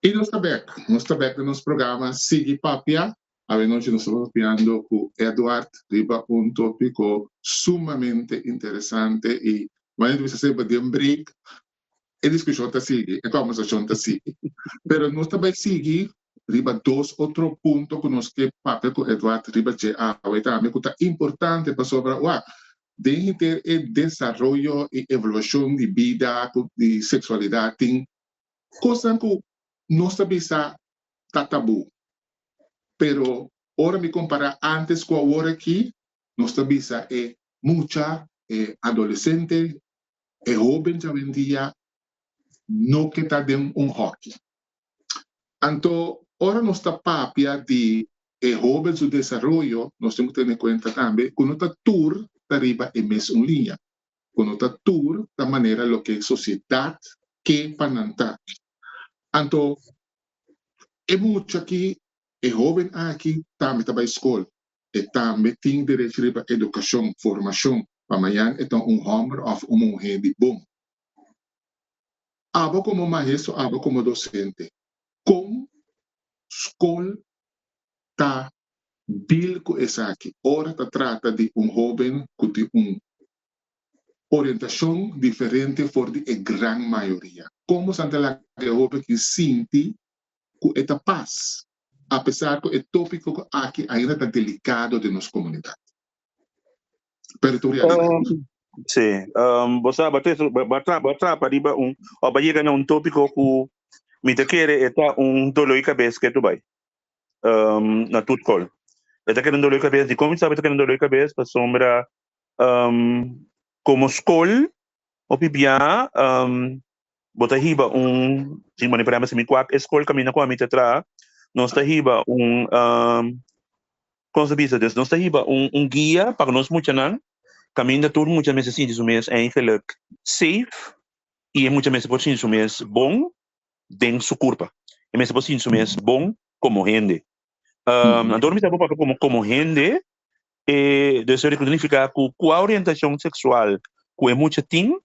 S1: I nos ta bek, nos ta bek den nos programa Sigui Papia. Awenochi nos ta papiando ku Edward riba un topiko sumamente interesante i manera di bisa semper den break e diskushon ta sigui, e kòmbersashon ta sigui. Pero nos ta bai sigui riba dos otro punto ku nos ke papia ku Edward riba dje awe tambe ku ta importante pasobra wak den henter e desaroyo i evaluashon di bida ku di seksualidat tin kosnan ku nos ta bisa ta tabú pero ora mi kompará ántes ku awor aki nos ta bisa e mucha, e adolesente, e hóben djawendia no ke ta den un hòki. Anto, ora nos ta papia di e hóben su desaroyo, nos tin ku tene kuenta tambe ku no ta tur ta riba e mesun liña, ku no ta tur ta manera loke sosiedat ke pa nan ta. Anto, e mucha aki, e hóben aki tambe ta bai skol, e tambe tin derecho riba edukashon, formashon, pa mañan e ta un hòmber òf un muhé di bon. Abo komo maestro, abo komo dosente, kon skol ta deal ku esaki ora ta trata di un hóben ku tin un orientashon diferente for di e gran mayoria? Kon boso ta laga e hóben ki sinti ku e ta pas, apesar ku e tópiko aki ainda ta delikado den nos komunidat? Pero ta un realidat.
S2: Sí, bo sa, bo ta, bo trapa riba un, o bo yega na un tópiko ku mi ta kere e ta un dolor di kabes ke tu bai na tur skol. E ta kere un dolor di kabes, dikon mi sa bo ta kere un dolor di kabes? Pasobra komo skol hopi bia bo ta hiba un, si por ehempel si mi kuak e skol kaminda ku ami ta traha, nos ta hiba un Kon sa bisa? Dus nos ta hiba un un guia pa nos muchanan kaminda tur mucha mester sinti su mes eigenlijk safe i e mucha mester por sinti su mes bon den su kurpa. E mester por sinti su mes bon komo hende. Anto ora mi ta papia komo komo hende e dus e nifiká ku kua orientashon seksual ku e mucha tin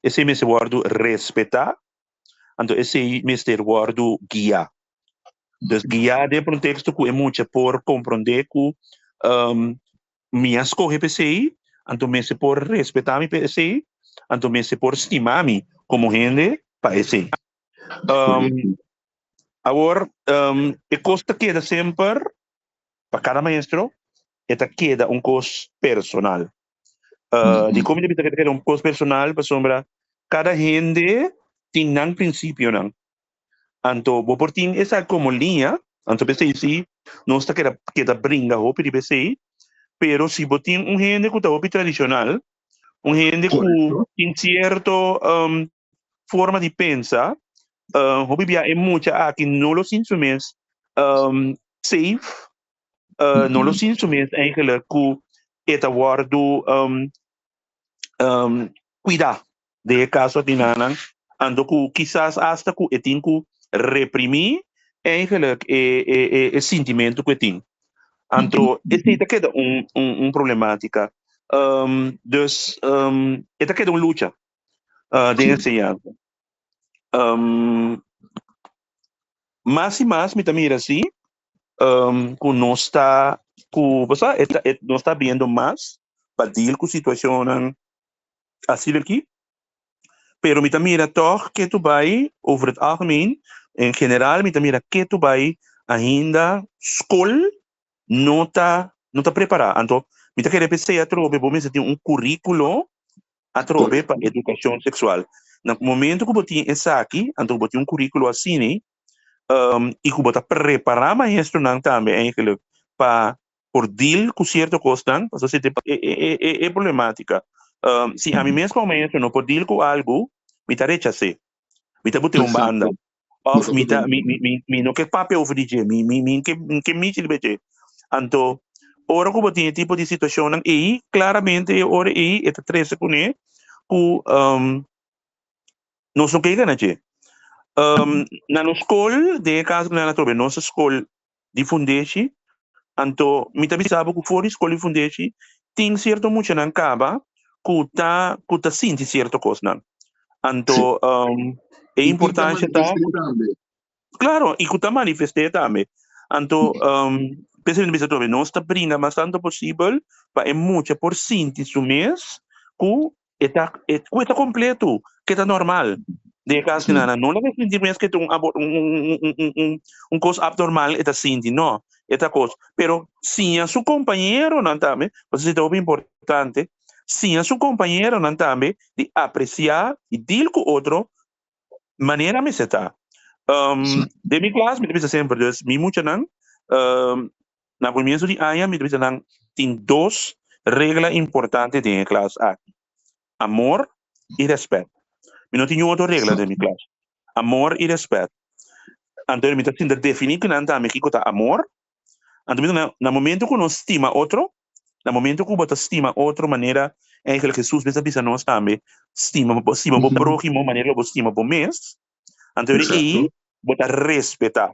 S2: esei mester wòrdu respetá anto esei mester wòrdu guiá. Dus guiá den contexto ku e mucha por komprondé ku mi a skohe pa esei, anto mester por respetá mi pa esei, anto mester por stima mi komo hende pa esei. Awor e kos ta keda semper pa kada maestro e ta keda un kos personal. Dikon mi ta bisa ku e ta keda un kos personal? Pasobra kada hende tin nan prinsipionan. Anto bo por tin esaki komo liña, anto p'esei si nos ta keda keda bringa hopi riba esei, pero si bo tin un hende ku ta hopi tradishonal, un hende ku tin sierto forma di pensa, hopi bia e mucha aki no lo sinti su mes safe, no lo sinti su mes eigenlijk ku e ta wòrdu kuidá Den e kaso aki nan anto ku kisas asta ku e tin ku reprimí eigenlijk e e e e sintimentu ku e tin. Anto esei ta keda un un un problematika. Dus e ta keda un lucha den enseñansa. Mas i mas mi ta mira si ku nos ta ku bo sa e ta e nos ta abriendo mas pa deal ku situashonnan asina aki, pero mi ta mira tòg ke tu bai over het algemeen, en general mi ta mira ke tu bai ainda skol no ta no ta prepará. Anto mi ta kere p'esei atrobe bo mester tin un kuríkulo atrobe pa edukashon seksual. Na momento ku bo tin esaki, anto bo tin un kuríkulo asina i ku bo ta prepará maestronan tambe eigenlijk pa por deal ku sierto kosnan, pasobra si e e e e problematika. Si ami mes komo maestro no por deal ku algu, mi ta rechas'é. Mi ta bot'é un banda. Òf mi ta mi mi mi no ke papia over di dje, mi mi mi ke mi ke michi riba dje. Anto ora ku bo tin e tipo di situashonnan ei, klaramente e ora ei e ta trese kuné ku nos no ke gana dje. Na nos skol, den e kaso ku nan a trobe nos skol di fundeshi, anto mi ta bisa bo ku for di skol di fundeshi tin sierto muchanan kaba ku ta ku ta sinti sierto kosnan. Anto e importansha ta. Claro, i ku ta manifest'é tambe. Anto, p'esei mi ta bisa trobe, nos ta brinda mas tantu posibel pa e mucha por sinti su mes ku e ta ku e ta kompleto, ku e ta normal. Den e kas di nan, no laga e sinti mes ku e ta un un un kos abnormal e ta sinti, no, e ta kos. Pero siña su kompañeronan tambe, pasobra esei ta hopi importante, siña su kompañeronan tambe di apresiá i deal ku otro manera mester ta. Den mi klas mi ta bisa semper, dus mi muchanan na comienso di aña mi ta bisa nan tin dos regla importante den e klas aki, amor i respet. Mi no tin niun otro regla den mi klas, amor i respet. Anto mi ta sinta defini ku nan tambe kiko ta amor. Anto mi ta na na momento ku nos stima otro, na momento ku bo ta stima otro manera eigenlijk Hesus mes a bisa nos tambe, stima bo stima bo próhimo manera lo bo stima bo mes, anto ora ei bo ta respetá.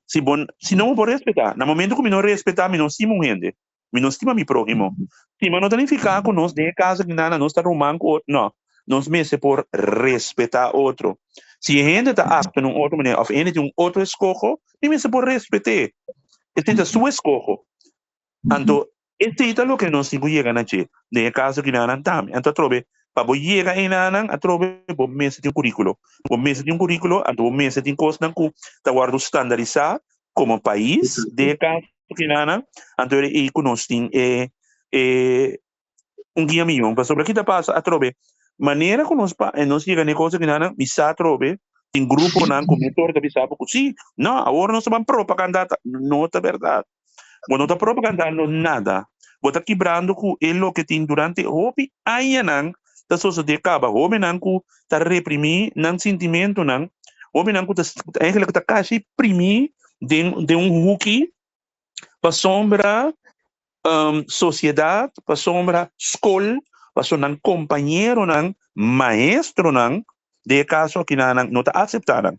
S2: Si bo si no bo por respetá, na momento ku mi no respetá mi no stima un hende, mi no stima mi próhimo. Stima no ta nifiká ku nos den e kas aki nan nos ta ruman ku otro, no. Nos mester por respetá otro. Si e hende ta aktua na un otro manera òf e hende tin un otro eskoho, mi mester por respet'é. Esei ta su eskoho. Anto, esei ta loke nos tin ku yega na dje. Den e kaso aki nan tambe. Anto atrobe, pa bo yega einanan, atrobe bo mester tin un kuríkulo. Bo mester tin un kuríkulo, anto bo mester tin kosnan ku ta wòrdu standarisá komo pais den e kaso aki nan. Anto ei ku nos tin e e un guia miyon. Pasobra ki ta pasa atrobe, manera ku nos pa nos yega na e kos aki nan, mi sa atrobe tin gruponan ku mi tor ta bisa bo ku si, no, awor nos ta ban propaganda, no ta bèrdat. Bo no ta propagandando nada. Bo ta kibrando ku e loke tin durante hopi añanan ta sosodé kaba. Hóbennan ku ta reprimí nan sintimentunan, hóbennan ku ta eigenlijk ta kasi primí den den un huki pasobra sosiedat, pasobra skol, pasobra nan kompañeronan, maestronan, den e kaso aki nan no ta aseptá nan.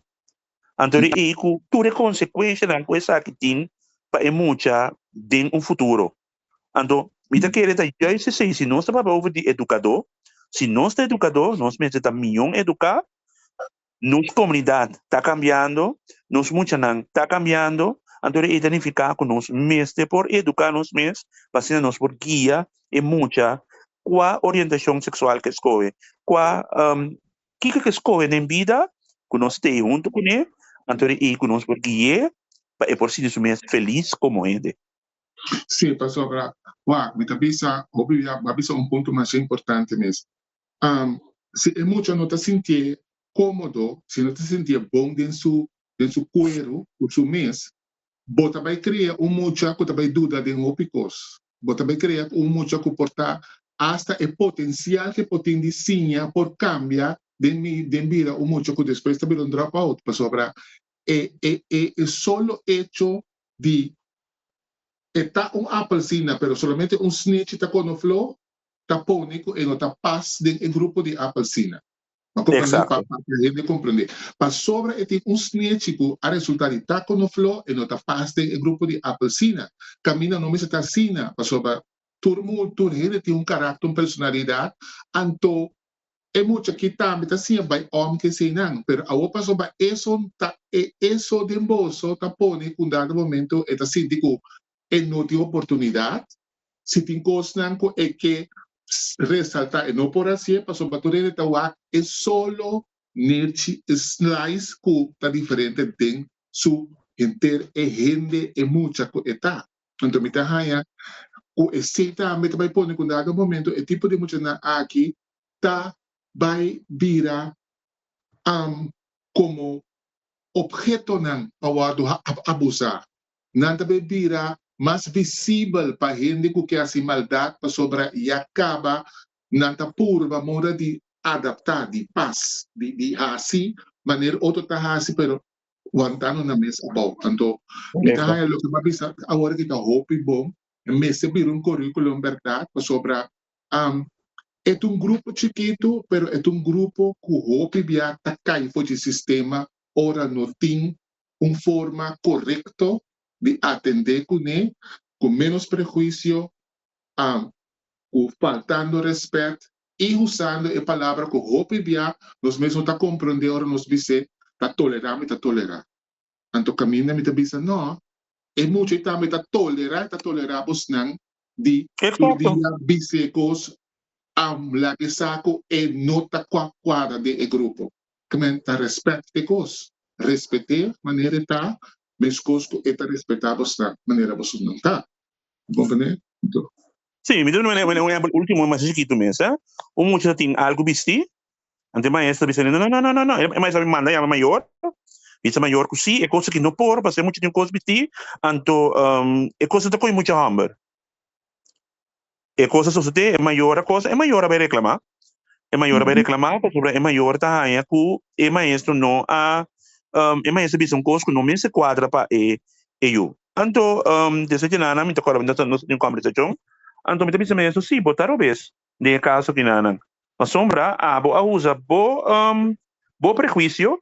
S2: Anto di ei ku tur e konsekuenshanan ku esaki tin pa e mucha den un futuro. Anto mi ta kere ta juist esei, si nos ta papia over di edukadó, si nos ta edukadó, nos mester ta mion eduká, nos komunidat ta kambiando, nos muchanan ta kambiando, anto di ei ta nifiká ku nos mester por eduká nos mes pa asina nos por guia e mucha kua orientashon seksual ke skohe, kua Kiko ke skohe den bida ku nos stay huntu kuné, anto di ei ku nos por gui'é pa e por sinti su mes felis komo hende.
S1: Sí, pasobra, wak, mi ta bisa, hopi bia bo a bisa un punto masha importante mes. Si e mucha no ta sintié kómodo, si no ta sintié bon den su den su kueru ku su mes, bo ta bai kria un mucha ku ta bai duda den hopi kos. Bo ta bai kria un mucha ku por ta asta e potensial ku e por tin di siña por kambia den den bira un mucha ku despues ta bira un drop out pasobra e e e e solo echo di e ta un apelsina pero solamente un snechi ta konofló ta pone ku e no ta pas den e grupo di apelsina. Ma comprende pa pa hende comprende. Pasobra e tin un snechi cu a resulta di ta conoflo e no ta pas den e grupo di apelsina. Caminda no mester ta asina, pasobra tur mu tur hende tin un caracter, un personalidad, anto e mucha aki tambe ta siña bay om cu eseynan. Pero awor pasobra eso ta e eso den boso ta pone cu un dado momento e ta sinti cu e no tin oportunidad, si tin cosnan cu e ke resalta e no por hacié pasobra tur hende ta wak e solo nerchi, e slice cu ta diferente den su henter e hende, e mucha cu e ta. Anto mi ta haña cu esey tambe ta bay pone cu dado momento e tipo di muchanan aki ta bay bira como obhetonan pa wordo abusa. Nan ta bay bira mas visibel pa hende ku ke hasi maldat pasobra ya kaba nan ta purba moda di adaptá, di pas, di di hasi manera otro ta hasi pero wantando nan mes abou. Anto mi ta haña loke mi a bisa awor aki ta hopi bon, e mester bira un curriculum bèrdat pasobra e ta un grupo chikitu pero e ta un grupo ku hopi bia ta kai for dje sistema ora no tin un forma korekto di atendé kuné ku ménos prehuisio, ku faltando rèspèt i usando e palabra ku hopi bia nos mes no ta komprondé ora nos bis'é ta tolerá mi ta tolerá. Anto kaminda mi ta bisa no, e mucha ei tambe ta tolerá, e ta tolerá bosnan di tur dia bis'é kos, laga e sa ku e no ta kuadra den e grupo. Kimen ta rèspèt e kos, respet'é manera e ta, meskos ku e ta respetá bosnan manera bosonan ta. Bo comprendé? Anto.
S2: Sí, mi ta duna un ehèmpel último mas chikitu mes. Un mucha ta tin algu bistí, Anto e maestro bisa, no, no, no, no, no, e maestro a manda yama mayor, bisa mayor ku si, e kos aki no por, pasobra e mucha tin un kos bistí, anto e kos no ta kohe mucha hòmber. E kos a sosodé, e mayor a kosa, e mayor a bai reklamá, e mayor a bai reklamá pasobra e mayor ta haña ku e maestro no a, e maestro a bisa un kos ku no mester kuadra pa e yu. Anto despues di nan mi ta kòrda nos tin un kòmbersashon, anto mi ta bisa maestro, si, bo ta robes. Den e kaso kinanan. Pasobra abo a usa bo bo prehuisio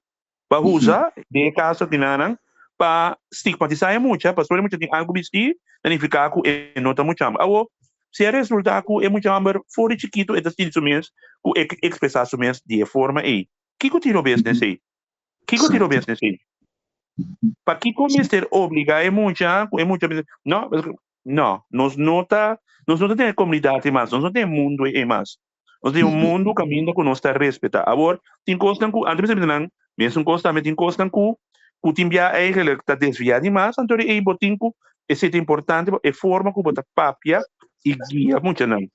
S2: pa usa den e kaso kinanan pa stigmatisá e mucha, pasobra e mucha tin algu bistí ta nifiká ku e no ta mucha hòmber. Awor, si a resultá ku e mucha hòmber for di chikitu e ta sinti su mes ku e ke ekspresá su mes di e forma ei, kiko tin robes den esei? Kiko tin robes den esei? Pakiko mester obligá e mucha ku e mucha mester, no, No, nos no ta, nos no ta den e komunidat ei mas, nos no den e mundu ei mas. Nos den un mundu kaminda ku nos ta respetá. Awor, tin kosnan ku, antes mi ta bisa nan, mesun kos tambe tin kosnan ku, ku tin bia eigenlijk ta desviá di mas, anto di ei bo tin ku, esei ta importante, e forma ku bo ta papia i guia muchanan.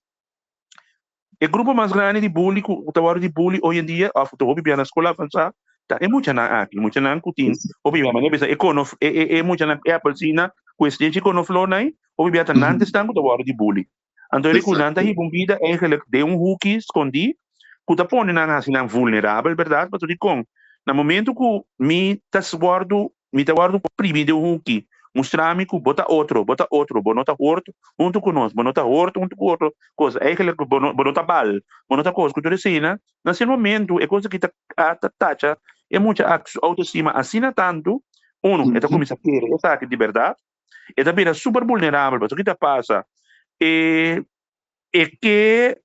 S2: E grupo mas grandi di bully ku ta wòrdu di bully hoy en dia òf ku ta hopi bia na skol avansá ta e muchanan aki, muchanan ku tin hopi bia manera bisa e kono e e e muchanan e apelsina ku e stechi kono flornan ei hopi bia ta nan ta esnan ku ta wòrdu di bully. Anto e ku nan ta hiba un bida eigenlijk den un huki skondí ku ta pone nan hasi nan vulnerabel bèrdat pasobra dikon na momento ku mi ta wòrdu Mi ta wòrdu primi den un huki. Mustra mi ku bo ta otro, bo ta otro, bo no ta hort huntu ku nos, bo no ta hort huntu ku otro kos. Eigenlijk bo no, bo no ta bal, bo no ta kos. Ku tur esei-na, na sierto momentu e kos aki ta ta tacha e mucha aki su autoestima asina tantu, uno, e ta kuminsá kere esaki di bèrdat, e ta bira super vulnerabel, pasobra ki ta pasa? E e ke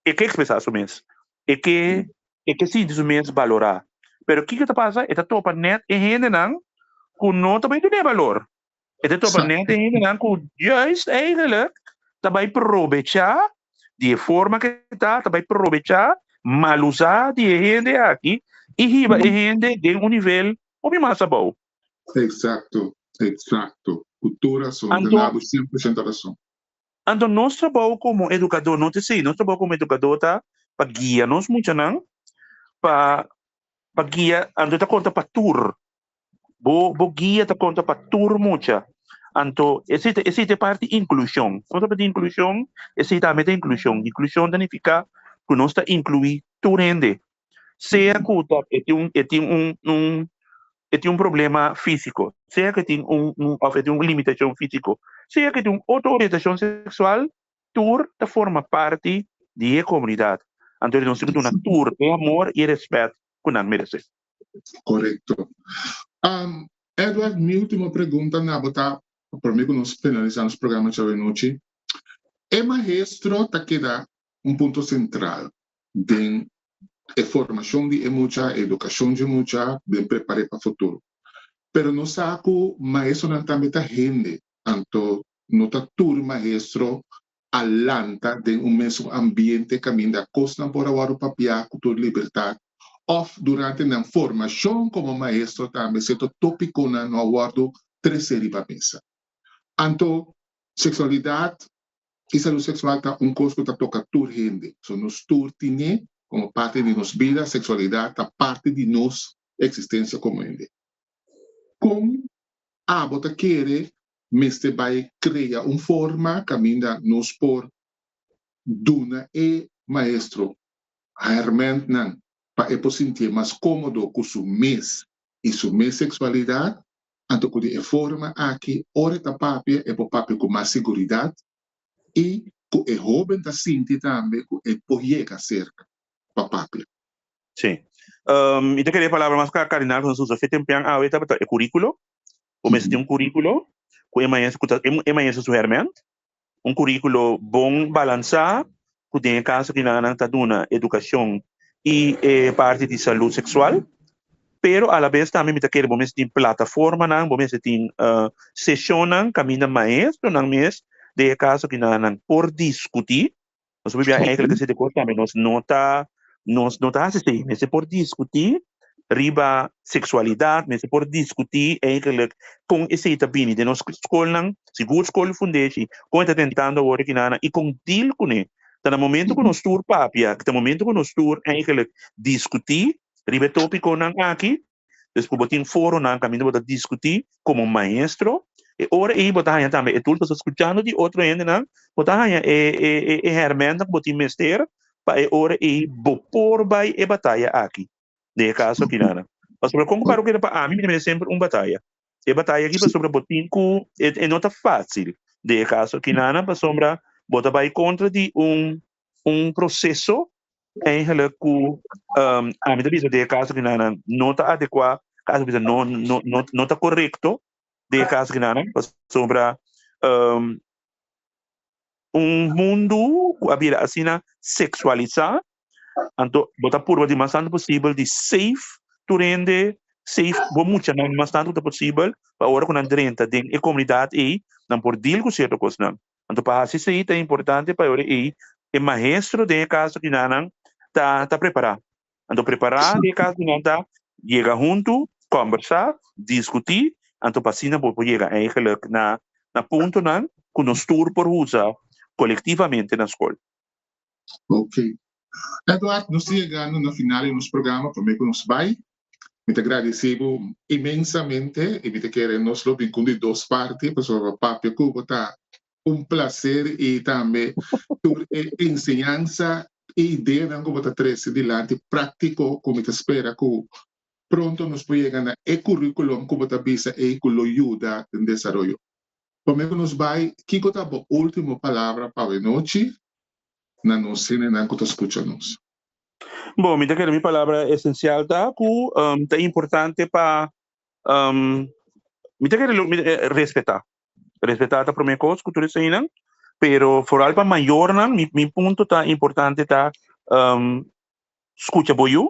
S2: e ke ekspresá su mes, e ke e ke sinti su mes balorá. Pero kiko ta pasa? E ta topa nèt e hendenan ku no ta bai dun'é balor. E ta topa nèt e hendenan ku juist eigenlijk ta bai probechá di e forma ku e ta, ta bai probechá malusá di e hende aki i hiba e hende den un nivel hopi mas abou.
S1: Eksakto, eksakto. Ku tur rason. Ta
S2: Anto.
S1: na bo 100% rason.
S2: Anto nos trabou komo edukadó no ta esei, nos trabou komo edukadó ta pa guia nos muchanan, pa pa guia, anto ta konta pa tur, bo bo guia ta konta pa tur mucha, anto esei ta esei ta e parti inklushon, nos ta papia di inklushon, esei tambe ta inklushon, inklushon ta nifiká ku nos ta inkluí tur hende, sea ku ta e tin un e tin un un e tin un problema físiko, sea ku e tin un un òf e tin un limitashon físiko, sea ku e tin un otro orientashon seksual, tur ta forma parti di e komunidat. Anto nos tin ku duna tur e amor i e rèspèt ku nan meresé.
S1: Korekto. Edward, mi último pregunta na bo ta, promé ku nos finalisá nos programa djawe nochi, e maestro ta keda un punto sentral den e formashon di e mucha, e edukashon dje mucha, den prepar'é pa futuro. Pero nos sa ku maestronan tambe ta hende, anto no ta tur maestro a lanta den un mesun ambiente kaminda kosnan por a wòrdu papiá ku tur libertat òf durante nan formashon komo maestro tambe sierto tópikonan no a wòrdu tresé riba mesa. Anto seksualidat I salú seksual ta un kos ku ta toka tur hende. So nos tur tin'é komo parti di nos bida, seksualidat ta parti di nos eksistensia komo hende. Kon abo ta kere mester bai krea un forma kaminda nos por duna e maestro hèrmèntnan pa e por sintié mas kómodo ku su mes i su mes seksualidat? Anto ku di e forma aki ora e ta papia e por papia ku mas siguridat i ku e hóben ta sinti tambe ku e por yega serka pa papia.
S2: Sí. Mi ta kere e palabra mas kardinal ku nos usa fe tempian awe tabata e kuríkulo. Bo mester tin un kuríkulo ku e maestro ku ta e maestro su hèrmènt, un kuríkulo bon balansá ku den e kaso ki nan ta duna edukashon i e parti di salú seksual. Pero a la bes tambe mi ta kere bo mester tin plataformanan, bo mester tin seshonnan kaminda maestronan mes den e kaso ki nan por diskutí. Nos por bia eigenlijk esei kos tambe nos no ta nos no ta hasi esei. Mester por diskutí riba seksualidat, mester por diskutí eigenlijk kon esei ta bini den nos skolnan, sigur skol fundeshi, kon e ta tentando awor aki nan i kon deal kuné. Ta na momento ku nos tur papia, ta momento ku nos tur eigenlijk diskutí riba e tópikonan aki, dus ku bo tin foronan kaminda bo ta diskutí komo maestro, e ora ei bo ta haña tambe e tool, pasobra skuchando di otro hendenan, bo ta haña e e e hèrmèntnan ku bo tin mester pa e ora ei bo por bai e bataya aki, den e kaso aki nan. Pasobra kon ku para ku keda pa ami, mi ta mira semper un bataya. E bataya aki pasobra bo tin ku, e no ta fásil den e kaso aki nan, pasobra bo ta bai kontra di un un proseso eigenlijk ku ami ta bisa den e kaso kinan no ta adekuá, kaso bisa no no no no ta korekto den e kaso kinan pasobra un mundu ku a bira asina seksualisá anto bo ta purba di mas tantu posibel di safe tur hende, safe bo muchanan mas tantu ku ta posibel pa ora ku nan drenta den e komunidat ei nan por deal ku sierto kosnan. Anto pa hasi esei ta importante pa e ora ei e maestro den e kaso di nan ta ta prepará. Anto prepará den e kaso di nan ta yega huntu, kòmbersá, diskutí, anto pa asina bo por yega eigenlijk na na puntonan ku nos tur por usa kolektivamente na skol.
S1: Ok. Edward, nos ta yegando na final di nos programa, promé ku nos bai, mi ta gradisí bo inmensamente i mi ta kere nos lo bin ku un di dos parti pasobra papia ku bo ta un plaser i tambe tur e enseñansa i ideanan ku bo ta trese dilanti práktiko ku mi ta spera ku pronto nos por yega na e curriculum ku bo ta bisa ei ku lo yuda den desaroyo. Promé ku nos bai, kiko ta bo último palabra pa awenochi na nos hendenan ku ta skucha nos?
S2: Bon, mi ta kere mi palabra esensial ta ku ta importante pa mi ta kere respetá. Respetá ta promé kos ku tur eseinan, pero foral pa mayornan mi mi punto ta importante ta skucha bo yu,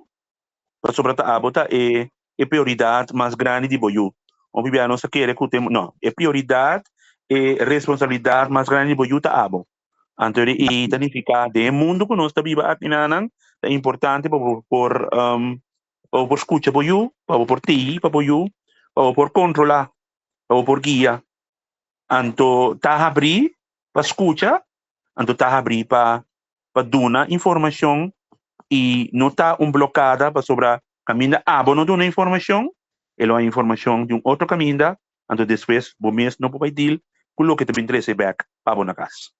S2: pasobra ta abo ta e e prioridat mas grandi di bo yu. Hopi bia nos ta kere ku te no, e prioridat, e responsabilidat mas grandi di bo yu ta abo. Anto i ta nifiká den e mundu ku nos ta biba akinanan ta importante pa bo por pa bo por skucha bo yu, pa bo por tei pa bo yu, pa bo por kontrolá, pa bo por guia. Anto ta habrí pa skucha, anto ta habrí pa pa duna informashon i no ta un blokada pasobra kaminda abo no duna informashon e lo haña informashon di un otro kaminda anto despues bo mes no por bai deal ku loke ta bin trese bek pa bo na kas.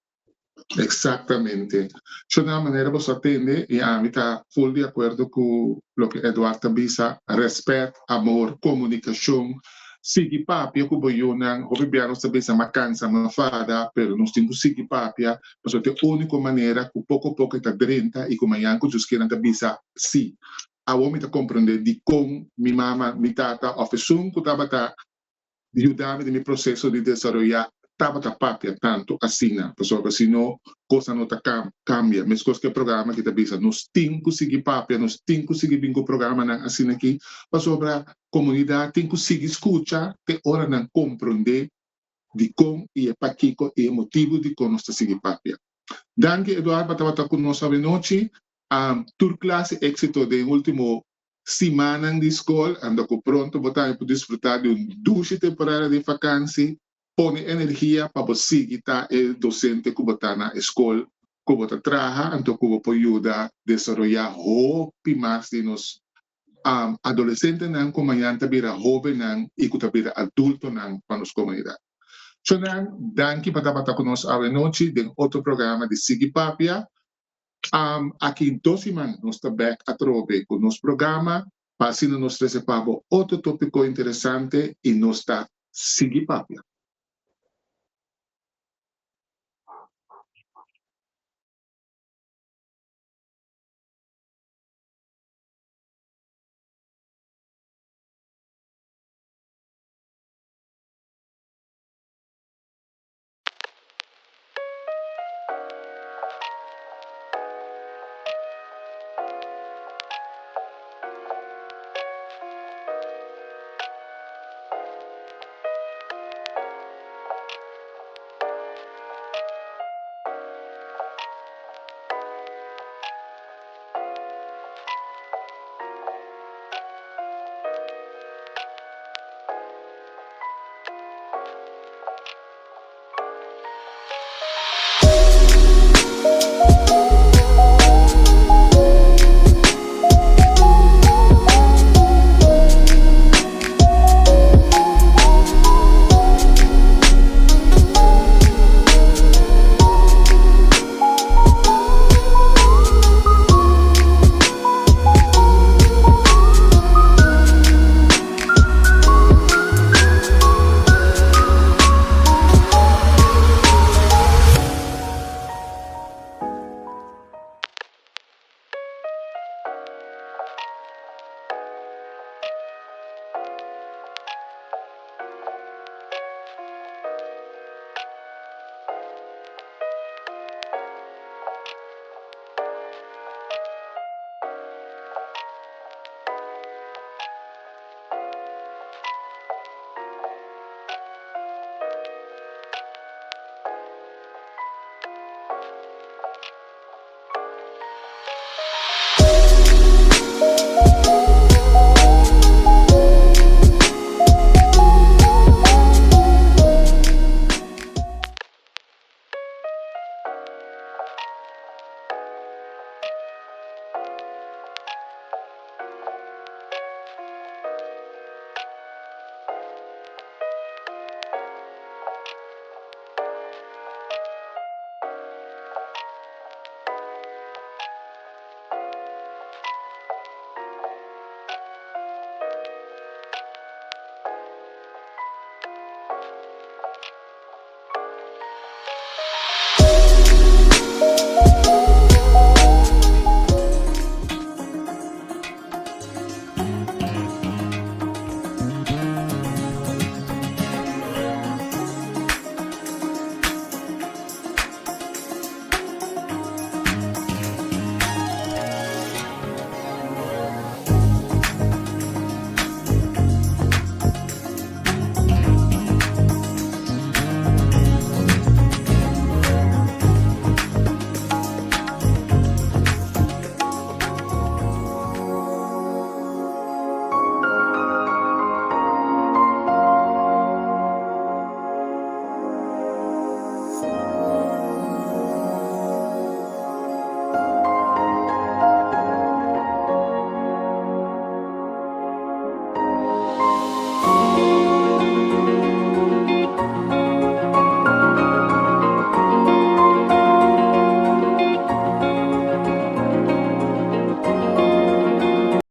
S1: Exactamente. Sho na manera boso a tende y ami ta full di acuerdo cu loke Eduard ta bisa, respet, amor, comunicacion, sigui papia cu bo yunan, hopi bia nos ta bisa ma cansa, ma fada, pero nos tin cu sigui papia, pasobra ta e unico manera cu poco poco e ta drenta y cu mañan cu Dios kier nan ta bisa si. Awor mi ta comprende dicon mi mama, mi tata of esun cu tabata yuda mi den mi proceso di desaroya tabata papia tanto asina, pasobra si no cosnan no ta cambia. Mescos cu e programa aki ta bisa, nos tin cu sigui papia, nos tin cu sigui bin cu programanan asina aki, pasobra comunidad tin cu sigui scucha te ora nan comprende dicon y e pakico y e motibo dicon nos ta sigui papia. Danki Eduard pa tabata cu nos awenochi. Tur clase exito den ultimo simannan di skol, anda ku pronto bo tambe por disfrutá di un dushi temporada di fakansi. Pone energia pa bo sigui ta e dosente ku bo ta na e skol ku bo ta traha, anto ku bo por yuda desaroyá hopi mas di nos adolesentenan ku mañan ta bira hóbennan i ku ta bira adultonan pa nos komunidat. Shonnan, danki pa tabata ku nos awe nochi den otro programa di Sigui Papia. Aki dos siman nos ta bek atrobe ku nos programa pa asina nos trese pa bo otro topiko interesante i nos ta sigui papia.